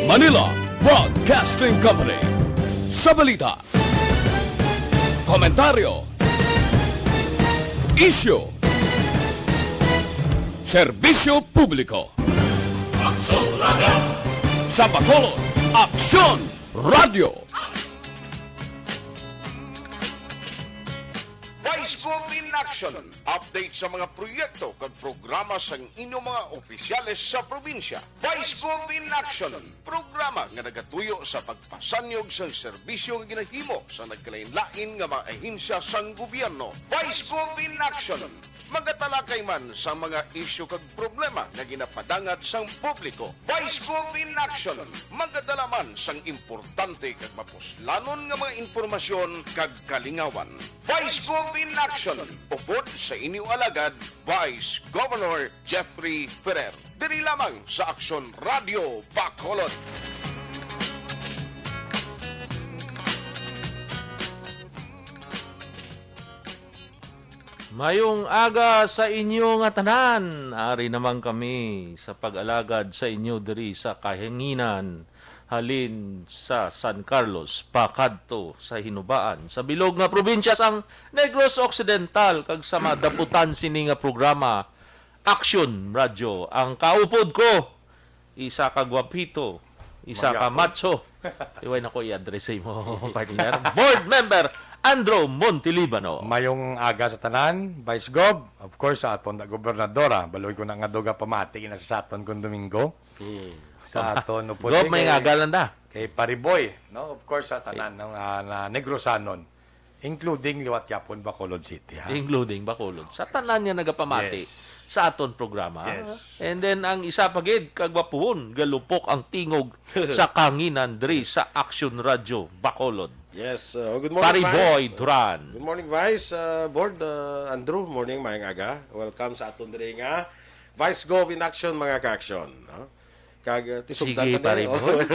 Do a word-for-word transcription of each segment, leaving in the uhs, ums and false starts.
Manila Broadcasting Company. Sa balita, komentaryo, isyu, serbisyo publiko. Aksyon Radio. Sa Bacolod, Aksyon Radio. Vice Gov in Action. Update sa mga proyekto kag programa sang inyong mga opisyales sa probinsya. Vice Gov in Action. Programa nga nagatuyo sa pagpasanyog sang serbisyo nga ginahimo sa nagkalain-lain nga mga ahensya sang gobyerno. Vice Gov in Action. Magatalakay man sa mga isyu kag problema nga ginapadangat sang publiko. Vice Gov in Action. Magadala man sang importante kag mapuslanon nga mga impormasyon kag kalingawan. Vice Gov in Action, upod sa inyo alagad, Vice Governor Jeffrey Ferrer. Diri lamang sa Aksyon Radio Bacolod. Mayong aga sa inyo nga tanan. Ari naman kami sa pag-alagad sa inyo diri sa kahanginan, halin sa San Carlos pakadto sa Hinubaan, sa bilog nga probinsya sang Negros Occidental, kag sa madaputan sini nga programa, Action Radio. Ang kaupod ko, isa ka gwapito, isa ka Magyapon. macho. Iway na ko i-address sa imo, partner. Board Member Andrew Montelibano. Mayong aga sa tanan, Vice Gov. Of course, sa aton na gobernadora. Baloy ko na nga duga pamati na sa aton kung Domingo. Hmm. Sa aton upod Gov, may kay, ngagal lang da. kay Pariboy, no? Of course, sa tanan ng, ah, na Negrosanon, including liwat gyapon Bacolod City, ha? Including Bacolod. Sa tanan nga nagapamati Yes. sa aton programa. Yes. And then, ang isa pa gid, kagwapuhon, galupok ang tingog sa kanginan diri sa Action Radio Bacolod. Yes, uh, good morning, Pari Vice. Boy Duran. Good morning, Vice. Uh, Board, uh, Andrew, morning, mayang aga. Welcome sa aton diri nga Vice Gov in Action, mga ka-action, no? Kag, uh, ti Sige, sugdan ta ni, Pari oh. Boy.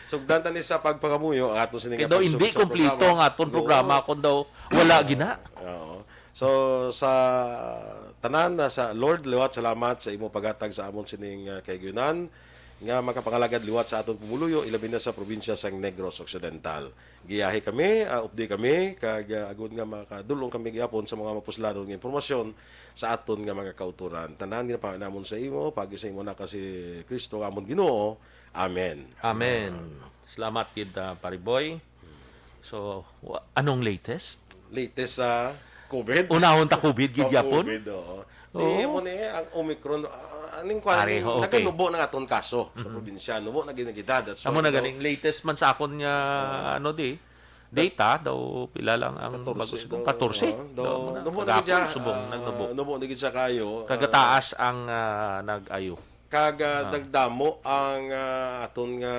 Sugdan ta ni sa pagpangamuyo ang aton sining Kay nga daw hindi pagsugod sa kompleto programa. ang aton Oo. programa kung daw wala gina. Oo. So, sa tanan na sa Lord, liwat salamat sa imo paghatag sa amon sining, uh, kahigayonan nga makapangalagad liwat sa aton pumuluyo, ilabi na sa probinsya sang Negros Occidental. Giyahi kami, ah, updi kami, kag, ah, agod nga makadul-ong kami gihapon sa mga mapuslanon nga impormasyon sa aton nga mga kautoran. Tanan ginapangabay namon sa imo, paagi sa imo na ka si Kristo nga amon Ginoo. Amen. Amen. Salamat gid, ah, Pare Boy. So, wa-, anong latest? Latest sa COVID? Unahon ta COVID gid Oh, yapon? COVID, oo. Oo. Di mo ni ang Omicron, ah, aning kwan, Pareho, okay. naganubo na aton kaso sa Mhm. probinsya, nubo na ginagidad at Amo na so, ganing latest man sa akon nga, Oo. ano di, data, daw pila lang ang Katorse, bago subong? daw, Katorse? oo, daw, Daw mo na, nubo na kagapon gid siya, subong, ah, nagnubo. nubo na gid siya kayo, ah, Kagataas ang, ah, nag-ayo. Kag, ah, Ah. nagdamo ang, ah, aton nga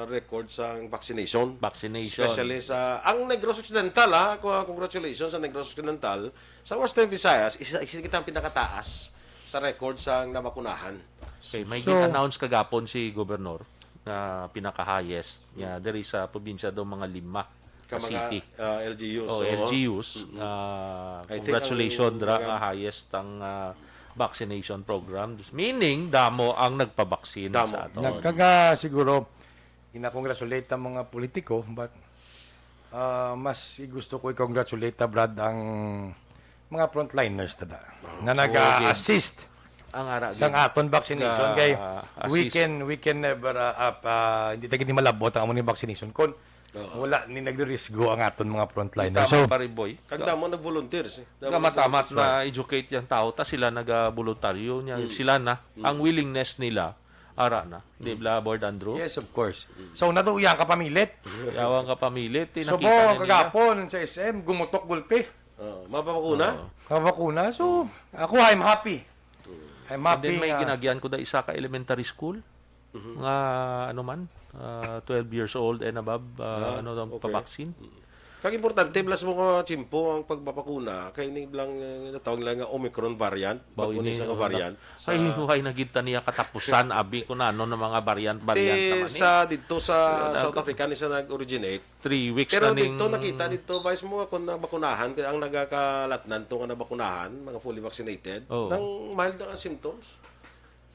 record sang vaccination. Vaccination. Especially sa, ang Negros Occidental, ha? Ku-, congratulations sa Negros Occidental. Sa Western Visayas, isa, isa kita ang pinakataas sa record sang nabakunahan. Okay, may So, gin-announce kagapon si Gobernador nga pinaka-highest niya diri sa probinsya daw mga lima Ka ka mga, city. ah, L G Us, Oh, oo. L G Us. Mm-mm. Ah, I think congratulations, ang dra, mga nga highest ang, ah, vaccination program. Meaning, damo ang nagpabaksin Damo. sa aton. Nagkaga siguro, ina-congratulate ang mga politiko, but, ah, mas gusto ko i-congratulate, ah, Brad, ang mga frontliners tada, Ah. nga Oo, naga-assist Ang ara sang gid. aton vaccination. Kay we Ga-assist. can, we can never, ah, up, ah, hindi ta gid malabot ang amo ni vaccination kon Oo. wala ni nagririsgo ang aton mga frontliners. Tama, So, Pare Boy. Kag damo nag-volunteers, eh. Damo Nga matamat nag-volunteers. na educate yang tao ta, sila nagaboluntaryo niya, Mm. sila na, Mm. ang willingness nila, ara na. Di Mm. ba, Board Andrew? Yes, of course. So, nato uyang kapamilit. Yawang kapamilit, eh, Subong, nakita na nila. kagapon sa S M, gumutok gulpi. Oo, mapapakuna? Oo. Mapapakuna. So, ako, I'm happy. Mm. I'm And happy then may nga ginagyan ko da isa ka elementary school. Mhm. Nga, ano man, ah, twelve years old and above, ah, Ah, ano, ang okay. pabaksin. Mm. Kag importante, blas mo nga tiyempo ang pagpapakuna, kay ini lang, eh, natawag lang nga Omicron variant, Baw bago ni ini, sa nga oh, variant. ay, Sa huway na gid ta niya katapusan, abi ko na, ano, na mga variant, variant Ti naman, eh. sa, dito sa Kaya South nag- Africa, ni sa nag-originate. Three weeks Pero na ning dito, nakita dito, Vice, mo nga kung nabakunahan, kaya ang nagakalatnan to nga nabakunahan, mga fully vaccinated, Oo. nang mild na ang symptoms.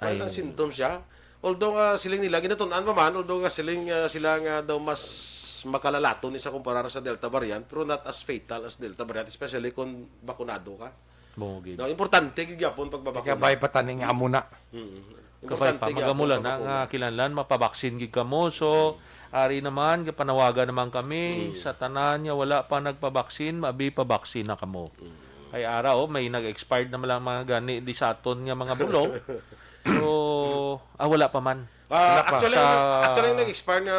Ay. Walang symptoms siya. Although nga siling nila, ginatun-an pa man, although nga siling, ah, sila nga daw mas makalalaton ni sa kumparar sa Delta variant, pero not as fatal as Delta variant, especially kung bakunado ka. Mao gid. No, importante gid gyapon pagbabakuna. Kabay pa taning amo na. Mm. Kabay pa, importante gyapon magamula na pagbakuna. Nga kinahanglan mapabaksin gid kamo. So, ari naman, gapanawagan naman kami Mm. sa tanan nga wala pa nagpabaksin, abi pabaksin na kamo. Mm. Kay ara, oh, may nag-expired naman lang mga gani di sa aton nga mga bulong. So, ah, wala pa man. Ah, Wala pa. Actually, Sa actually, nag-expire na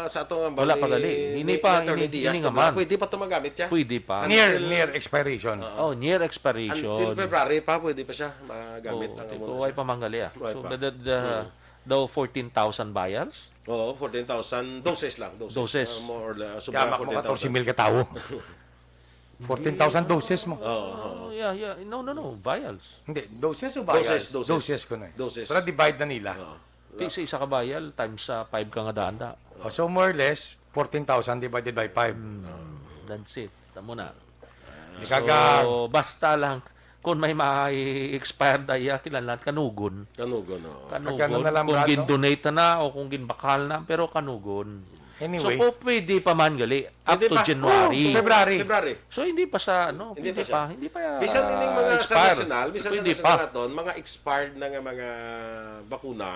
sa ato nga Wala pa ni, gali. Ini ni pa, Attorney ini, Diaz, ini nga diba? Man. Pwede pa to magamit siya? Pwede pa. Near, Until near expiration. Oo. Oh, near expiration. Until February pa, pwede pa siya magamit Oo, ang di amo ko, na way siya. Pa man gali, ah. Way So, pa. the, the, the, Hmm. daw fourteen thousand vials? Oo, fourteen thousand doses lang. Doses. Doses. Ah, more or less. Sobra Tama mo, fourteen thousand. Katorse mil ka tawo. Fourteen thousand doses mo. Oo, oo. Oh, yeah, yeah. No, no, no. Vials. Hindi, doses o vials? Doses, doses. Doses ko na eh. Doses. Para divide na nila. Oo. Ti sa isa ka vial, times sa five ka nga daan da. Oh, so more or less, fourteen thousand divided by five. Hmm. That's it. Tamo na. Di So, kaga- basta lang, kung may ma-expire da iya, kinahanglan kanugon. Kanugon, oo. Kanugon. Kagano na lang, Kung brad, no? Gin-donate na o kung ginbakal na, pero kanugon. Anyway. So, po, pwede pa man gali, up Pwede to pa. January. Oh, February. February. So, hindi pa sa, ano, Hindi hindi pa siya. pa, hindi pa, Bisan ining mga sa expire. National, bisan sa Pwede national pa. Naton, mga expired na nga mga bakuna,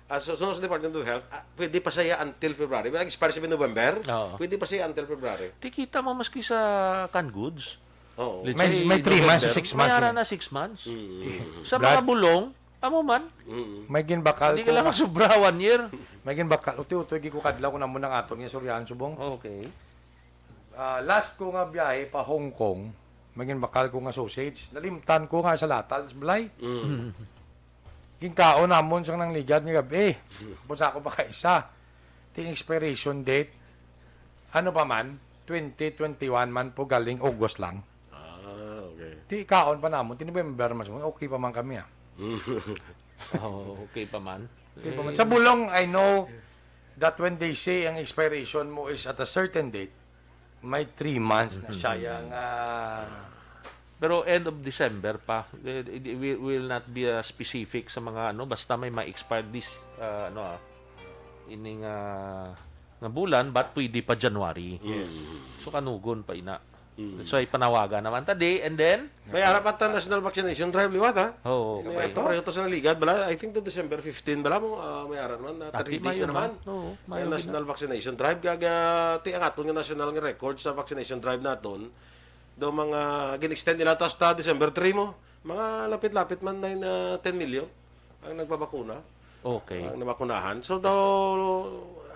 ah, so, so, sa Department of Health, ah, pwede pa siya until February. May expire sa November, Oo. Pwede pa siya until February. Ti kita mo maski sa canned goods. Oo. Let's May, say, may three months to November, six months may ara yun. Na six months. Mm. Sa Brad? Mga bulong, amo man. Mm. May ginbakal Hindi ko kailangan nga sobra one year. May ginbakal. Utoy-utoy, gid ko kadlaw ko na mo nang aton nga istoryahan, subong. Okay. Ah, last ko nga biyahe pa Hong Kong, may ginbakal ko nga sausage. Nalimtan ko nga sa lata, sa balay. Mm. Ginkaon namon sang nangligad nga gab-i. Tapos ako pa kaisa. Ti expiration date, ano pa man, twenty twenty-one man po, galing August lang. Ah, okay. Ti kaon pa namon, ti November man, okay pa man kami, ah. Oh, okay pa man. Okay pa man. Eh, Sa bulong, I know that when they say ang expiration mo is at a certain date, may three months na siya yang, ah, Pero end of December pa, eh, it will, will not be a specific sa mga ano, basta may ma-expire this, ah, ano, ah, ining, ah, nga bulan, but pwede pa January. Yes. So, kanugon pa ina. Mm. That's why panawagan naman ta di, and then, May ara pa ta national vaccination drive liwat, ha? Oo, Ini okay. Ato pareho to sa nangligad, bala, I think to December fifteen, bala mo, ah, may ara naman, na Dati thirty days mayo na naman. Man. Oo, May mayo national gina. Vaccination drive, kag, ah, ti ang aton nga national nga record sa vaccination drive naton, do mga gin-extend nila ta hasta December three mo, mga lapit-lapit man na, na ten million ang nagpabakuna. Okay. Ang nabakunahan. So, daw,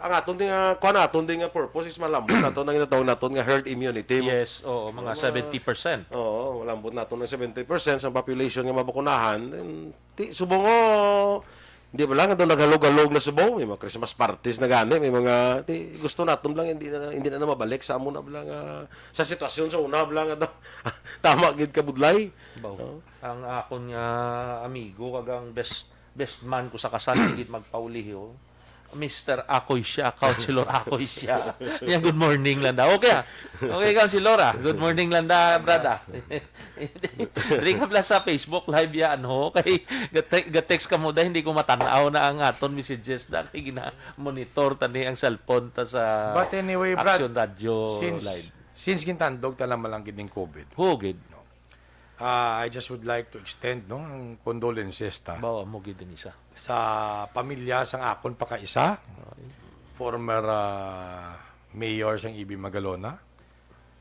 ang aton din nga, kuha naton din nga purpose is malambot naton ang ginatawag naton nga herd immunity. Yes, oo, mga Mga seventy percent. Oo, malambot naton ng seventy percent sa population nga mabakunahan. Then, ti, subong, oh, di ba lang, daw naghalog-halog na subong, may mga Christmas parties na gani, may mga, ti, gusto naton lang, hindi na, hindi na, na mabalik sa amo na lang, ah, sa sitwasyon sa una lang, daw, tama gid ka budlay. Baw. Oo. Ang akon nga amigo, kag ang best best man ko sa kasal, higit magpauliho. Mister Akoy siya, Councilor Akoy siya. Yan, good morning lang daw. Okay, ah. Okay, Councilor, ah. Good morning lang da, brada. Drink up lang sa Facebook Live yan, ho. Kay gate-, ga-text ka mo da, hindi ko matanaw na ang aton messages da. Kay gina-monitor tani ang cellphone ta sa But anyway, Brad, Action Radio since, Live. Since gintandog ta lang malanggid ning COVID. Hugid. No? Ah, I just would like to extend, no, ang condolences ta Bawa mo gid din isa. Sa pamilya sang akon pakaisa, Ay. Former, ah, mayor sang E B Magalona,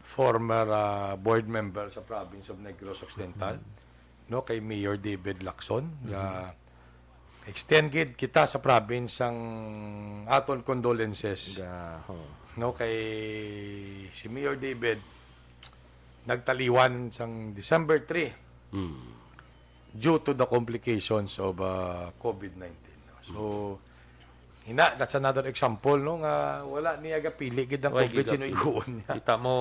former, ah, board member sa province of Negros Occidental, Mm. no, kay Mayor David Lacson, Mm. nga extend gid kita sa province sang aton condolences, Ga, ho. no, kay si Mayor David nagtaliwan sang December three Mm. due to the complications of, uh, COVID nineteen, no? So, ina, that's another example, no, nga wala niya gapili gid ang Wala COVID, gid sino gapili. Iguon niya. Kita mo,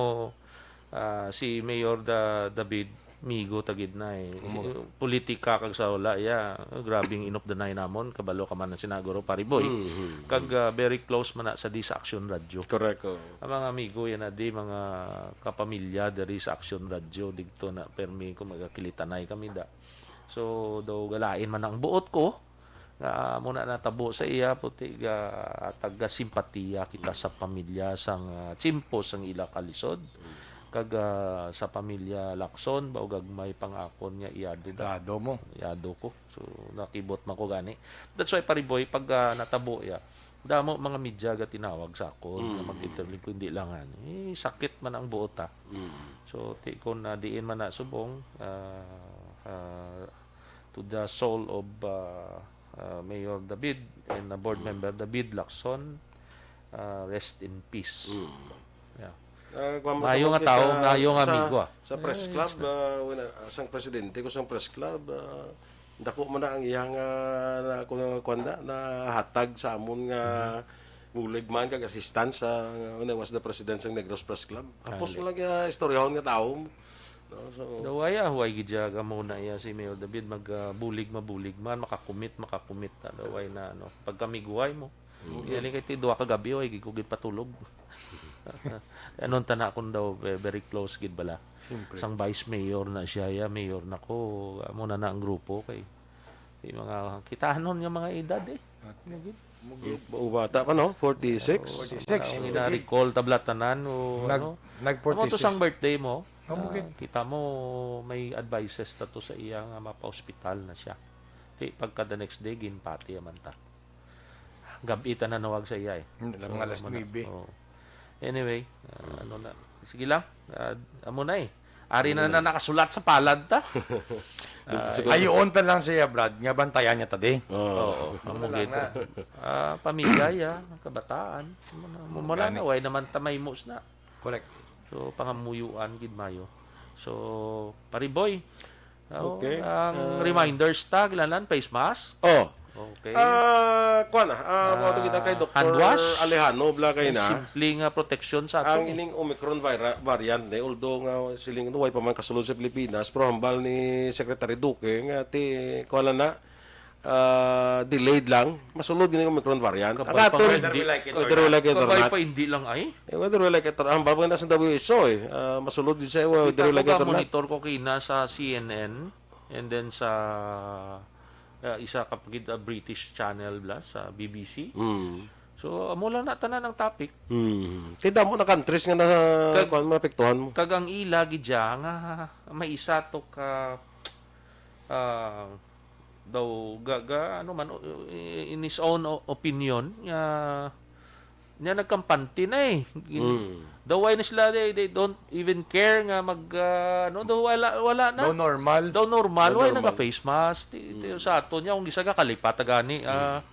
ah, si Mayor Da-, David, migo ta gid na eh. Omo. Politika kag sa wala, iya, grabing inop danay namon, kabalo ka man na sinaguro, Pariboy. Mhm. Kag, ah, very close man na sa Dis Action Radio. Correct, oo. Ang mga amigo yan na di, mga kapamilya diri sa Action Radio, digto na permi ko magakilitanay kami da. So, daw galain man ang buot ko, Ah, amo na natabo sa iya, puti, ga-, taga simpatiya kita sa pamilya sang, ah, tiyempo sang ila kalisod. Kag, ah, sa pamilya Lacson, ba, ug gagmay pang akon nga iyado da. Dado mo. Iyado ko. So, nakibot man ko gani. That's why, Pariboy, pag, ah, natabo iya, damo mga media ga tinawag sa akon nga Mm. mag-interview ko, hindi lang ani. Eh, sakit man ang buot, ah. Mm. So, ti-, kung na diin man na subong, ah, ah, to the soul of, ah, ah, Mayor David and, ah, Board Mm. Member David Lacson, ah, rest in peace. Mm. Yeah. Ah, kuwan mo Maayo sa nga tao, sa, maayo nga sa, amigo, ah. sa press Eh, club, yes, na. ah, wala, sang presidente ko sang press club, ah, dako man na ang iyang, ah, na, ku-, kuwan na, nahatag sa amon nga Mhm. bulig man kag assistance sa, when I was the president sang Negros Press Club. Tapos Ali. wala kaya istoryahon nga tao. No? So, Daw ay, ah, huway gid siya, amo na iya si Mayor David, mag, ah, bulig, mabulig man, makakumit, makakumit, ah, daw ay na, ano, pagkamiguhay mo. Mm. Yan kay ti duha ka gabi, oy, gid ko gid patulog. Anon ta na akong daw ve-, very close gid bala. Siyempre. Sang vice mayor na siya, ya, mayor na ko, amo na na ang grupo kay di mga kitahanon nga mga edad eh. Okay. Ano gid? Mugi. Ba-, bata pa, no? Forty-six? Oo, Forty-six. Mga Forty-six. Ina-recall tabla tanan o Nag-, ano? nag Amo to forty-six. sang birthday mo, Amo ah, gid. kita mo may advices ta to sa iya nga mapa-hospital na siya. Ti, pagka the next day, ginpati man ta. Gab-i ta nanawag sa iya, eh. Hmm, So, mga alas amo na. nuebe. Oo. Anyway, ah, ano na. Sige lang. Ah, amo na, eh. Ari na Amo na na. nakasulat sa palad ta. Ah, Siguro. Ayuon ta lang siya, Brad, nga bantayan niya ta di. Oo. Oo, Ano amo lang gid. na. Ah, pamilya, ya, kabataan. Amo na, amo Amo na, gani. way naman ta mahimos na. Correct. So, pangamuyuan gid mayo. So, Pariboy, oh, Okay. ang Ah. reminders ta, kinahanglan, face mask. Oh. Okay. Ah, kuwan na, ah, Ah, mao to kita kay Doktor hand wash. Alejano, bla, kay Ang na. simple nga proteksyon sa ato, Ang eh. ining Omicron vira-, variant, eh, although nga siling, no, way pa man kasulod sa Pilipinas, pero hambal ni Secretary Duque nga ti, kuwan na, ah, delayed lang, masulod gini ang Omicron variant. Kabay Ang pa aton, nga hindi. Whether we like it or Whether we not. like it or Kabay not. pa hindi lang, ay. Eh, whether we like it or, hambal pa nga sa W H O, eh. Ah, masulod din siya, whether Kita we ko like it ga or not. monitor ko kina sa C N N and then sa, ah, isa ka pa gid, ah, British channel bla, sa B B C. Mm. So, amo lang na tanan ang topic. Mm. Kay damo na countries nga na, Kag-, kuwan, maapektuhan mo. kag ang ila gid siya nga may isa to ka, ah, daw ga, ga, ano man, o, i-, in his own o-, opinion, nga, niya nagkampante na, eh. Gin-, Mm. daw why na sila, they, they don't even care nga mag, ah, ano, daw wala, wala na. Daw normal. Daw normal, Daw why normal. naga-face mask? Ti-, ti-, Mm. sa ato niya, kung isa ka kalipat, gani, ah, Mm.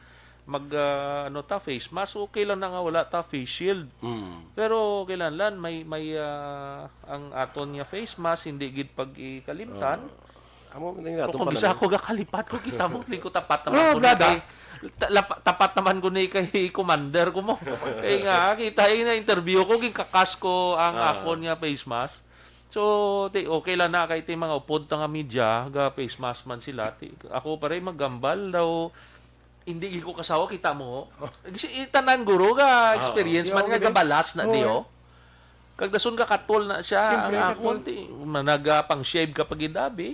mag, ah, ano ta, face mask, okay lang na nga wala ta face shield. Mm. Pero kinahanglan, may, may, ah, ang aton nga face mask, hindi gid pag-ikalimtan. Ah. Amo man ang Pero aton kung isa panahon. ako gakalipat ko, kita mo, tingin ko tapat naman Oh, ko ni brother. kay, ta-, lapa-, tapat naman ko ni kay commander ko mo. Kay nga, kita yung na-interview ko, gikakas ko ang Ah. akon nga face mask. So, ti, okay lang na kay ti mga upod ta nga media, ga face mask man sila. Ti, ako pa rin maggambal daw, hindi ko kasawa, kita mo. Oh. Kasi itanan guro ga Ah, experience di man ako nga din. gabalas na Oh, di, eh. oh. Kag dason ka katol na siya, Siyempre, ang akon, katol. ti, managa pang shave ka pag idabi.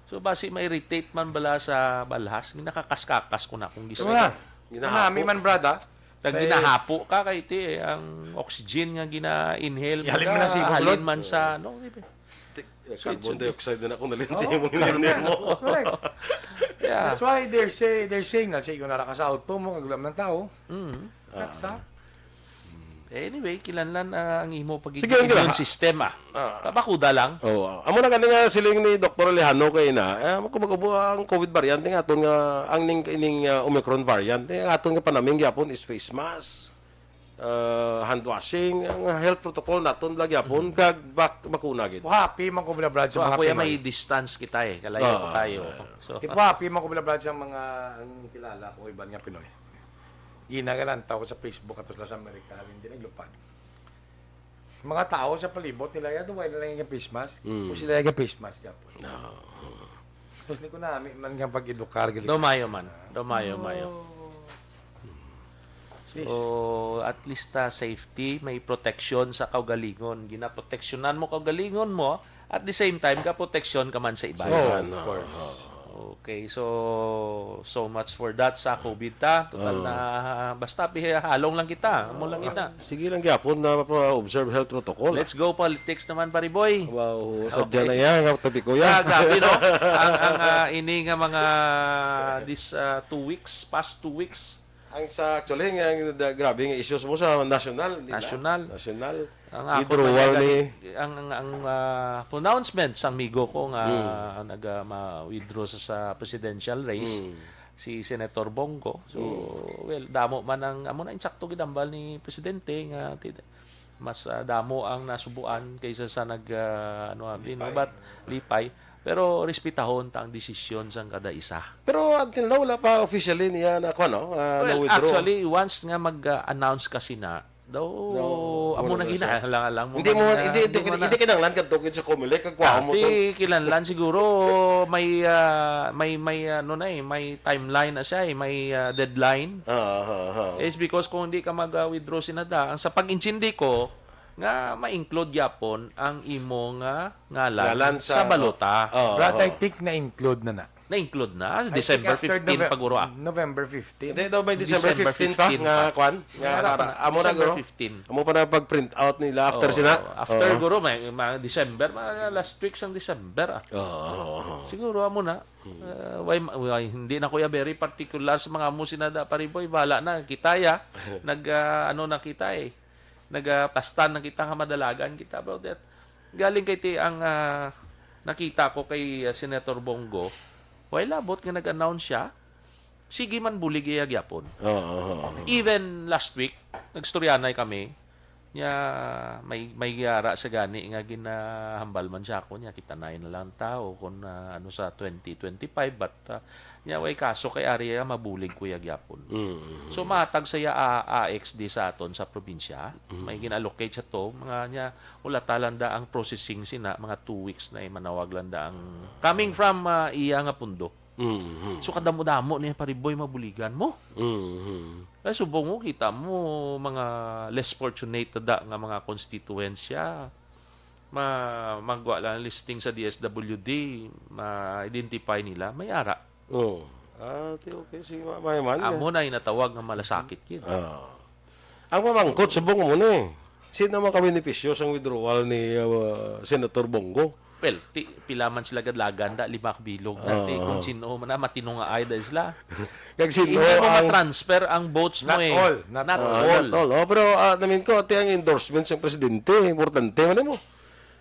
So, basi ma-irritate man bala sa balhas, ginakakas-kakas ko na kung Ito gisa. na. Ginahapo. Nami man, brad, ah. Kag Kay ginahapo ka kay ti, eh, ang oxygen nga gina-inhale mo Ihalin mo na na, sa imo halin sulod. man sa, ano, di ba? Ti-, eh, So, carbon it's a dioxide na akong nalin sa Oh, imong carbon. inhalin mo. Correct. Yeah. That's why they're say, they're saying na, sige, kung nara ka sa auto mo, kag wala man tao, Mm. Ah. Raksa. Anyway, kinahanglan, ah, ang imo pag Sige, ang immune gila. system, ah. Ah. Pabakuda lang. Oo. Amo na gani nga siling ni Doktor Alejano kay na, eh, kung mag-ubo ang covid variant, nga aton nga, ang ning, ining, ah, Omicron variant, eh, ang aton nga panaming gyapon is face mask, ah, hand washing, ang health protocol naton, bala gyapon, Mm. kag bak-, bakuna gid. Kuhapi man ko, bala, Brad, sa So, mga ako yan, Pinoy. may distance kita, eh. Kalayo Ah, tayo. ah. So, Di, kuhapi man ko, bala, Brad, sa mga, ang kilala ko, iban nga Pinoy. Ina nga lang tao sa Facebook ato sila sa Amerika, hindi naglupad. Mga tao sa palibot nila, yan, wala lang yung face mask. Mm. Kung sila yung face mask, yan po. Ah. Tapos ni ko nami man nga pag-edukar, gali. Daw mayo man. Daw mayo, mayo. Oh. Yes. So, at least, ah, safety, may protection sa kaugalingon. Ginaproteksyonan mo kaugalingon mo, at the same time, ka protection ka man sa iba. Sa Oh, iba, of no? course. Oo. Okay, so, so much for that sa COVID ta. Total Oo. na, basta pi-, halong lang kita, amo lang kita. Sige lang gyapon na pa-observe health protocol. Let's go politics naman, pare boy. Wow, sadya Okay. na yan, ang topic ko Ah, yan. grabe, no? Ang, ang ah, ini nga mga this ah, two weeks, past two weeks, Ang sa actually, ang da- grabe nga issues mo sa national, di ba? National. National. Ang ako Withdrawal man ni ang, ang, ang ah, pronouncement sa amigo ko nga nag ah, ma-withdraw sa, sa presidential race, si Senator Bongo. So, well, damo man ang, amo na insakto gidambal ni presidente nga ti- mas ah, damo ang nasubuan kaysa sa nag ah, ano abi, no? But lipay. Pero respetahon ta ang desisyon sang kada isa. Pero until now, wala pa officially niya na, ano, ah, Well, na-withdraw. Actually, once nga mag-announce kasi na daw, No, amo wala na na siya. ginahalang lang mo Hindi man mo, na- hindi, hindi, mo hindi, na- kinanglan ka doon sa Comelec, kagkuha mo Dati, to. kinahanglan siguro may ah, may may ano na eh, may timeline na siya eh, may ah, deadline. Ah, ah, ah. Is because kung hindi ka mag-withdraw sinada, ang sa pag-intindi ko nga ma-include gyapon ang imo nga ngalan, Ngalan sa, sa- balota. Oo, But I oo. think na-include na na. Na-include na I think December after fifteen Nove- paguro ah. November fifteen. Hindi daw by December December fifteen pa fifteen nga pa. kwan, nga Wala tara. pa na. Amo na December guro. fifteen. Amo pa na pag-print out nila after Oo, sina. After Oo. guro may mga December, mga last week sang December ah. Oo, oo, oo. Siguro amo na. Uh, why, why, hindi na kuya very particular sa mga amo sinada, pare boy. Bahala na kita ya. Nag ah, ano na kita eh. Nagaplastan na kita nga madalagan kita about that. Galing kay ti ang ah, nakita ko kay ah, Senator Bongo, why labot nga nag-announce siya? Sige man bulig iya gyapon. Oo, oo, oo. Even last week, nagstoryanay kami. Nya may may yara sa gani nga ginahambal man siya ako niya, kita na lang tao kung ah, ano sa twenty twenty-five, but ah, nya way kaso kay ari ya mabulig kuya gyapon. Mm. So matag sa iya A X D sa aton sa probinsya, may gin-allocate sa to mga nya, wala ta lang da ang processing sina mga two weeks na eh, manawag lang da ang coming from ah, iya nga pundo. Mm. So kadamo-damo niya, pare boy, mabuligan mo. Mm. Ay, subong mo, kita mo, mga less fortunate da nga mga konstituensya. Ma magwa lang listing sa D S W D, ma-identify nila, may ara. Oh. Ah, ti okay, sige, ma- may man. Amo na inatawag nga malasakit yun. Ah. Ang mamangkot, subong mo ni. Sino makabenepisyo sang withdrawal ni uh, Senator Bongo? Well, ti, pila man sila gadlagan da, lima ka bilog na, ti, Oo. Kung sino man na, matinungaay dahil sila. Kag sino Hindi mo ang ma-transfer ang votes mo Not eh. all, not Not Ah, all. not all. Oh, pero ah, namin ko, ati ang endorsement sa presidente, importante man mo.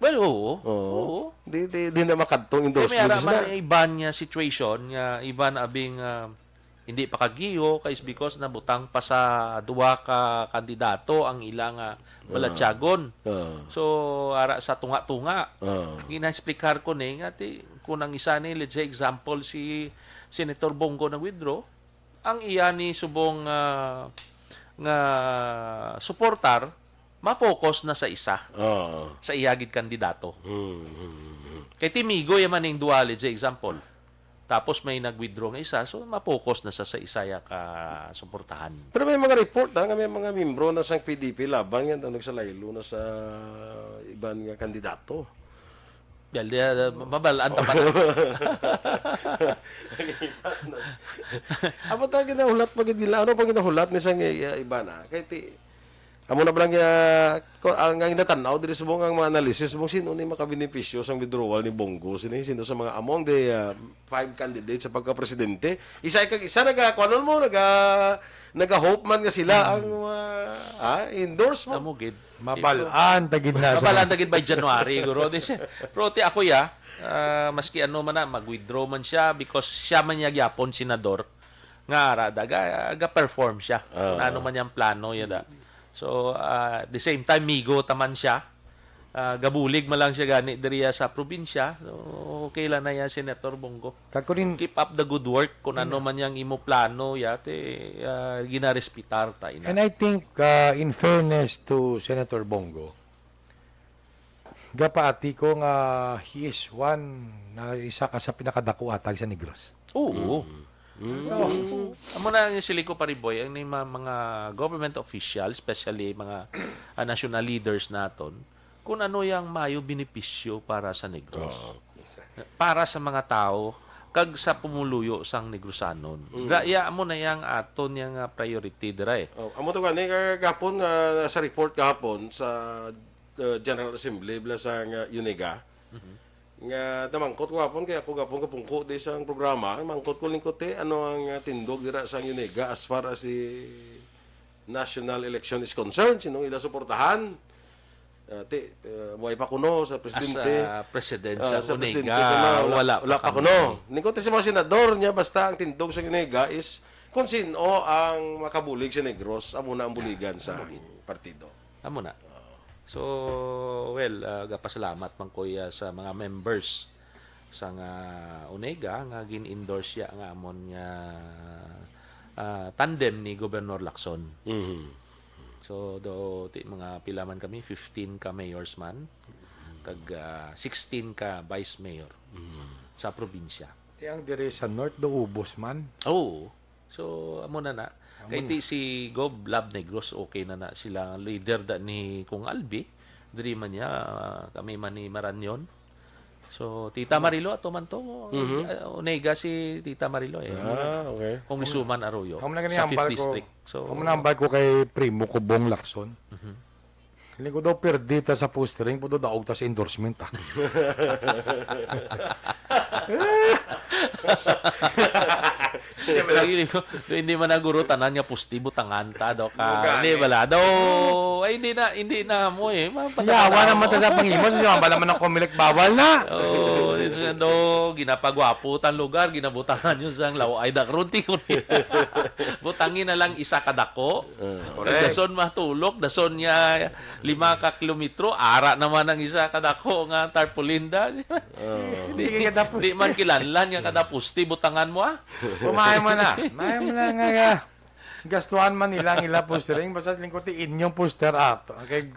Well, oo. Oo. Oo. Di, di, di na makadtong Kaya may ara endorsements man na. May iban nga situation nga iban abing ah, hindi pa kagiyo kay is because nabutang pa sa duha ka kandidato ang ila nga balatyagon. Ah. So ara sa tunga-tunga. Ah. Ginaexplikar ko ni nga ti, kung ang isa ni, let's say example, si Senator Bongo nag-withdraw, ang iya ni subong ah, nga suportar ma-focus na sa isa, Oo. sa iya gid kandidato. Hmm, hmm, hmm. Kay timigo yaman ning duha, let's say example. Tapos may nag-withdraw nga isa, so ma-focus na sa, sa isa ya ka suportahan. Pero may mga report ha, nga may mga membro na sang P D P laban nga nagsalaylo na sa iban nga kandidato. Dahil uh, mabalaan ta pa na. Amo ta ginahulat pa gid nila. Ano pa ginahulat ni sang uh, iban ha? Kay ti Amo na ba lang uh, ko- ang, ang natanaw diri subong ang mga analysis mo sino ni makabenepisyo sang withdrawal ni Bongo sini sino sa mga among the uh, five candidates sa pagka-presidente. Isa kag isa naga kuanon mo naga naga-hope man nga sila ang uh, ah, endorse mo. Amo gid. Mabalaan ta gid na sa Mabalaan ta gid by January, guro. Di siya. Pero ti ako ya, ah, maski ano man na, mag-withdraw man siya because siya man niya gyapon senador nga ara da ga, ga-perform siya. Ah. Kung ano man yang plano ya da. So, ah, the same time migo ta man siya. Ah, gabulig man lang siya gani diriya sa probinsya. So, okay lang na yan, Senator Bongo. Kakunin, Keep up the good work. Kung ano man yang imo plano, yate, ah, ginarespitar ta ina. And I think, uh, in fairness to Senator Bongo, gapaati ko nga he is one na isa ka sa pinakadako atag sa Negros. Oo. So, amo na ang siling ko, pare boy, ang ni ma- mga government official, especially mga ah, national leaders naton, kung ano yang mayo benepisyo para sa Negros. Para sa mga tao, kag sa pumuluyo sang Negrosanon. Mm. Ra-, iya, amo na yang aton yang, ah, priority dira, eh. Oh, amo to gani, kag gahapon nga sa report gahapon sa, uh, General Assembly bala sang, uh, UNEGA, Mhm. nga namangkot ko gahapon, kay ako gahapon kapungko di sang programa, namangkot ko lingkod, eh, ano ang, uh, tindog dira sang UNEGA as far as the national election is concerned, sinong ila suportahan. Ah, ti, ah, buhay pa kuno sa presidente. As a president Ah, sa sa presidente UNEGA, kuno, wala, wala pa pa kuno. Kuno. Ningkot sa mga senador niya, basta ang tindog sa UNEGA is kung sino ang makabulig sa Negros, amo na ang buligan sa partido. Amo na. So, well, ah, gapasalamat man ko iya sa mga members sang, ah, UNEGA nga gin-endorse siya nga amon nga, ah, tandem ni Gobernador Lacson. Mhm. So, do, ti, mga pila man kami, fifteen ka mayors man, kag, ah, sixteen ka vice mayor Mhm. sa probinsya. Ti ang diri sa North, do ubos man. Oo. So, amo na na. Amo Kay na. Ti si Gob Lab Negros, okay na na sila. Leader da ni Kong Albi, diri man niya, ah, kami man ni Maranyon. So, Tita Marilo, ato man to. Mhm. Ah, UNEGA si Tita Marilo, eh. Ah, okay. Congresswoman Arroyo Amo na gani sa ang fifth barko. District. So, Amo na ang barko kay Primo Kubong Lacson. Mhm. Lingkod daw, perdi ta sa postering, pero daog ta sa endorsement, ah. Hindi, wala. Hindi, hindi man ang guro, tanan nga pusti, butangan ta, daw ka. Mugani. Hindi, wala. Daw, ay, hindi na, hindi na mo, eh. Mapatama Yawa na naman mo. Ta sa panghimo, sa wala naman ang Comelec, bawal na. Oh, isa daw, ginapagwapo tang lugar, ginabutangan yun sang law. Ay, da, karon, ti, butangin na lang isa ka dako. Ah. Correct. Dason matulok, dason niya lima ka kilometro, ara naman ang isa ka dako nga tarpaulin da. Oh. Di, Hindi ka tapos di man eh. Kilanlan nga kada poste, butangan mo, ah. Pumay mo na. May mo na nga, nga. Gastuhan man nila ang ila postering, basta lingkod ti inyong poster ato. Okay,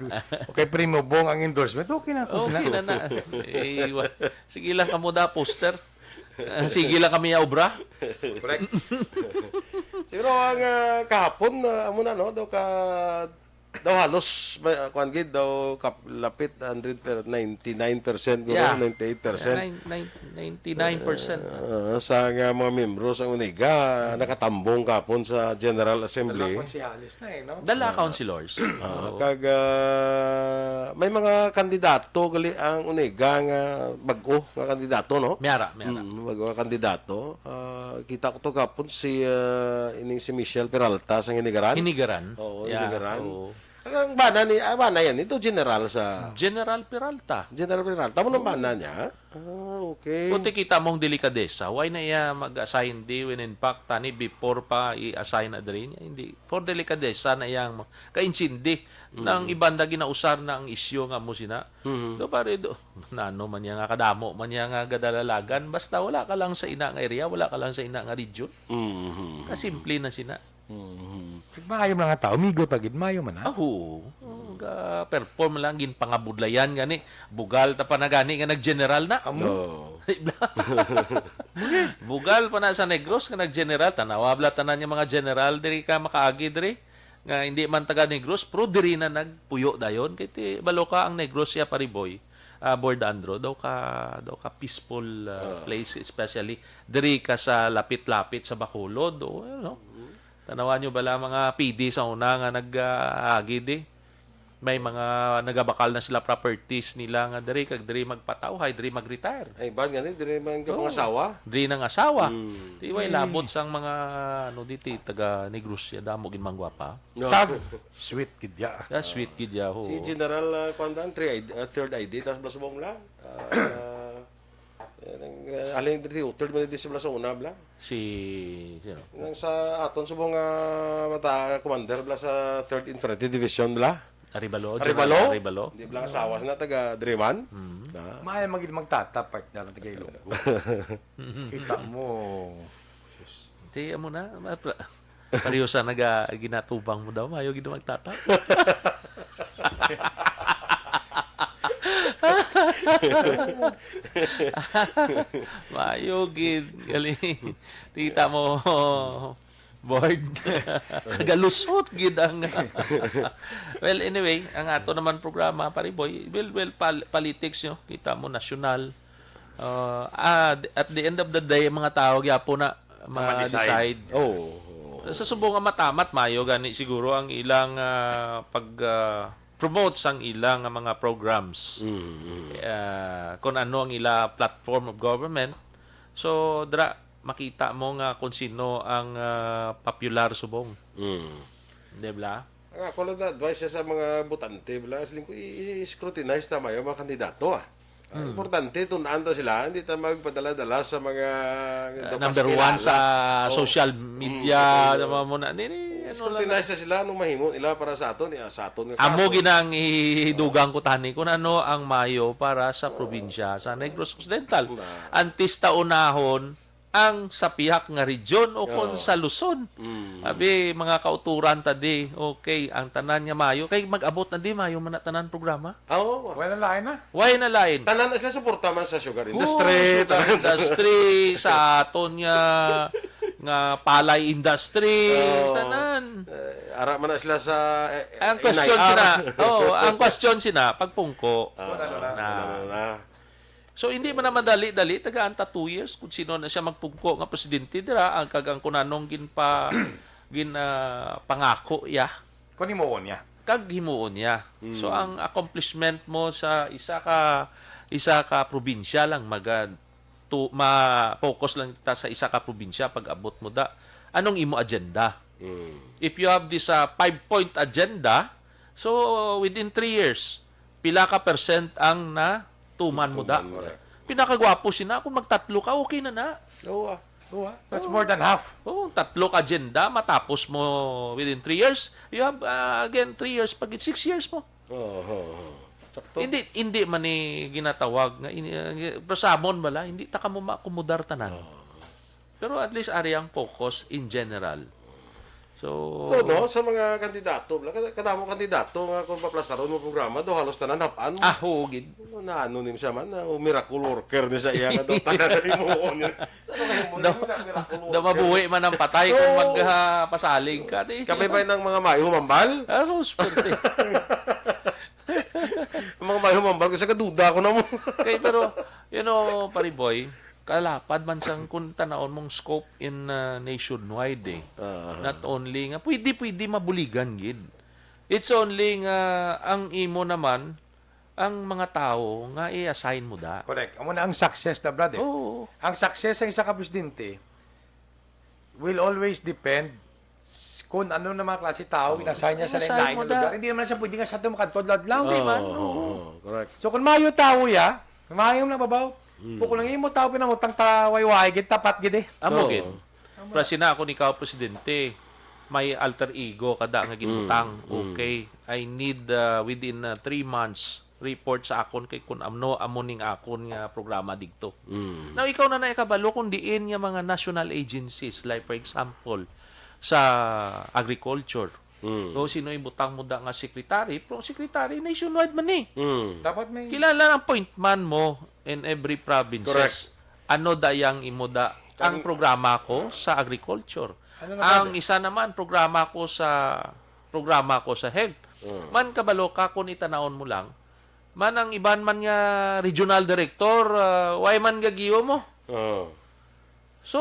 okay, Primo Bong ang endorsement. Okay na, tapos na. Okay na na. Eh, wa-, sige lang kamo da poster. Ah, sige lang kami obra. Correct. Siguro ang, ah, kahapon, ah, amo na, no? Daw ka, daw halos, may, ah, kuwan gid, daw kap-, lapit hundred per, ninety-nine percent, guro, Yeah. ninety-eight percent. Nine-, nine-, ninety-nine percent. Ah, sa nga mga miyembro sa UNEGA, nakatambong kahapon sa General Assembly. Dala konsehales na eh, no? Dala Ah. councilors. Ah, Oo. kag, ah, may mga kandidato gali ang UNEGA nga bag-o nga kandidato, no? May ara, may ara. Mm, bag-o nga kandidato. Ah, kita ko to kapon si, ah, ining si Michelle Peralta sa Hinigaran. Hinigaran. Oo, Yeah, Hinigaran. oo. Ang bana ni, ah, bana yan, ito general sa General Peralta. General Peralta, mo nang Oo. bana niya? Ah, okay. Kung ti kita mong delikadesa, why na iya mag-assign di when in fact, tani before pa i-assign na diri niya? Hindi. For delikadesa na iyang ma-, kaintindi. Nang Mm. ibanda ginausar na ang isyu nga mo sina. Mm. Do pare, do, nano man niya nga kadamo, man niya nga gadalalagan, basta wala ka lang sa ina nga area, wala ka lang sa ina nga region. Mm. Kasimple na sina. Mhm. Pag maayo man nga tao, migo ta gid, maayo man, ha? Ah, oo. Oh, ga-perform lang, ginpangabudlayan gani. Bugal ta pa na gani nga nag-general na. Amo? Oo. Bugal pa na sa Negros nga nag-general. Tanawa bala tanan nga mga general diri ka makaagi diri. Nga hindi man taga Negros, pero diri na nagpuyo dayon. Kay ti, balo ka ang Negros siya, Pariboy. Ah, Board Andro, daw ka, daw ka peaceful, ah, Ah. place, especially diri ka sa lapit-lapit sa Bacolod, o, ano, Mhm. Tanawan nyo bala mga P D sa una nga nag, ah, agi di? May mga nagabakal na sila properties nila nga diri kag diri magpatawhay, diri mag-retire. Ay, bad nga ni, diri man ka Oo. pangasawa? Diri nang asawa. Hmm. Di way Ay. labot sang mga, ano, diti, taga Negros ya, damo gid man gwapa. No. Tag, sweet gid ya. Yeah, sweet gid ya, ho. Si General, ah, kuwan daan, three I D, ah, third I D, tapos bala subong lang. Ah, Eh, nang, eh, halin diri, utod man diri sa bala sa una, bala. Si, sino? Nang sa aton subong nga mata, commander, bala sa Third Infantry Division, bala. Arevalo, Arevalo? General Arevalo. Di bala ang asawa na taga diri man. Mm. Na. Maayo man gid magtata, partner, taga Ilonggo. Kita mo, sus. Di, amo na, ma-, pra-, Pareho sa naga-, ginatubang mo daw, maayo gid magtata. Maayo gid, galing. Kita mo, board. Galusot gid ang Well, anyway, ang ato naman programa, Pariboy, well, well, pal-, politics, no? Kita mo, nasyonal. Uh, ah, at the end of the day, mga tao gyapon na ma-decide. Oh. Sa subong nga matamat, mayo gani siguro ang ilang, ah, pag, ah, promote sang ilang mga programs. Mm, mm. Ah, kung ano ang ila platform of government. So, dra, makita mo nga kung sino ang, ah, popular subong. Mm. Di ba? Ang ako lang na advice sa mga botante, bala, siling ko, i-, i-scrutinize ta mayo ang mga kandidato, ah. Ah, importante, tun-an ta sila, hindi ta magpadala-dala sa mga Ah, number one sa social media, sa mga muna. Ni, ni, ano lang. Scrutinize na sila, anong mahimo nila para sa aton, eh, sa aton nga kaso. Amo ginang ihidugang ko tani kung ano ang mayo para sa probinsya sa Negros Occidental. Antes ta unahon ang sa pihak nga region o kon sa Luzon. Abi, mga kauturan ta di, okay, ang tanan nga mayo, kay mag-abot na di, mayo man na tanan programa. Ah, oo. Wala na lain na. Why na lain? Tanan na sila suporta man sa sugar industry, sugar industry, sa aton nga, nga palay industry, tanan. Eh, ara man na sila sa, eh, Ang question sina, oh, ang question sina, pagpungko. Ah, na. So, hindi man na madali-dali, tagaan ta two years kung sino na siya magpungko nga presidente dira, ang kag ang kunanong ginpa-, gin, ah, pangako iya. Kung himuon niya. Kag himuon niya. So, ang accomplishment mo sa isa ka, isa ka probinsya lang, maga-, to, ma-focus lang kita sa isa ka probinsya pag abot mo da. Anong imo agenda? If you have this, ah, five-point agenda, so, within three years, pila ka percent ang natuman mo da? Natuman mo da. Pinakagwapo sina, kung magtatlo ka, okay na na. Oo, ah. Oo, ah. That's more than half. Oo, tatlo ka agenda, matapos mo within three years, you have, ah, again, three years, pag six years mo. Oo, oo, oo. Sakto. Hindi, hindi man ni ginatawag nga, ini-, ah, gi-, pero sa amon bala, hindi ta kamo maakomodar tanan. Oo. Pero at least ari ang focus in general. So, ito, no, sa mga kandidato, wala, kada-, kadamo kandidato nga kung paplastaron mo programa, do halos tanan hap-an mo. Ah, oo, gid. Ano na, ano ni siya man, na, o miracle worker ni sa iya nga daw, tanan na himuon niya. Ano kayo mo, Daw, yun na, miracle daw worker. Mabuhi man ang patay kung Oo. mag, ah, pasalig ka, di. Kapay pa ng mga mayo humambal? Ah, so, swerte. Ang mga mayo humambal, kasi kaduda ako na mo. Okay, pero, you know, pare boy, kalapad man sang kung tanawon mong scope in, uh, nationwide, eh. Ah. Not only nga, pwede, pwede mabuligan, gid. It's only nga ang imo naman, ang mga tao nga i-assign mo da. Correct. Amo na ang success na, brother. Oo. Ang success sa isa ka presidente will always depend s-, kung ano na mga klase tao, Oo. in-assign niya sa Assign lain-lain mo na da. lugar. Hindi naman siya pwede nga sa ato makadto adlaw-adlaw. Hindi man, Oo, oo. oo, correct. So, kung maayo tao ya, maayo na babaw. Mm. Kung lang imo tao, pinamutang ta, way-way, gid, tapat, gid, eh. Amo, Oo. gid. Pero sina ako ni kao presidente, may alter ego kada nga gibutang. Mm, mm. Okay, I need, uh, within, uh, three months report sa akon kay kun ano amo ning akon nga programa digto. Mm. Now, ikaw na na ikabalo kung diin nga mga national agencies, like for example, sa agriculture. Mm. O sino ibutang mo da nga secretary, pero secretary nationwide man ni. Mm. Dapat may Kilala ang appointment mo in every provinces. Correct. Ano da yang imo da? Ang Kang programa ko sa agriculture. Ano na Ang ba? isa naman, programa ko sa, programa ko sa health. Mm. Man kabalo ka kung itanawon mo lang, man ang iban man nga regional director, ah, way man gagiyo mo. Oo. So,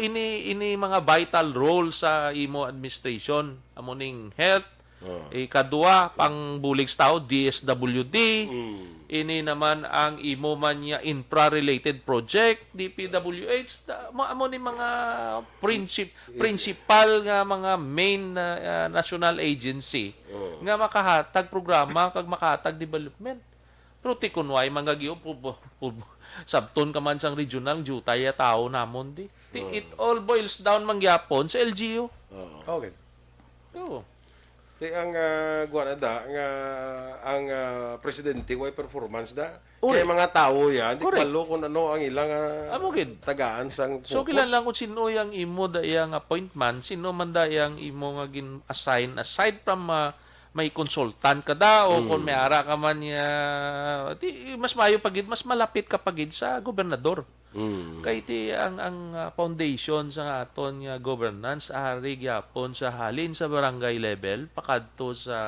ini, ini mga vital role sa imo administration, amo ning health, Oh. Ikadua, pangbulig sa tao, D S W D. Mm. Ini naman ang imo man niya infra-related project, D P W H, da-, mo, amo ni mga princip-, principal nga mga main na, ah, national agency Oh. nga makahatag programa kag makahatag development. Pero ti kun way man gagyo, pub-, pub-, sabton ka man sang regional, jutay ya tawo namon di. Ti, Oh. it all boils down man gyapon sa L G U. Oh. Okay. Oo. Ti ang, ah, kuwan na da, nga ang, ah, presidente way performance da. Uri. Kay mga tawo yan, di Correct. Kabalo kung ano ang ilang, ah, Amo gid. tagaan sang So, focus. Kinahanglan kung sino yang imo da yang appointment, sino man da yang imo nga gin-assign, aside from, ah, may consultant ka da, o kung Mm. may ara ka man niya, di, mas maayo pa gid, mas malapit ka pa gid sa gobernador. Mm. Kay ti ang, ang, ah, foundation sa aton nga governance ari gyapon sa halin sa barangay level pakadto sa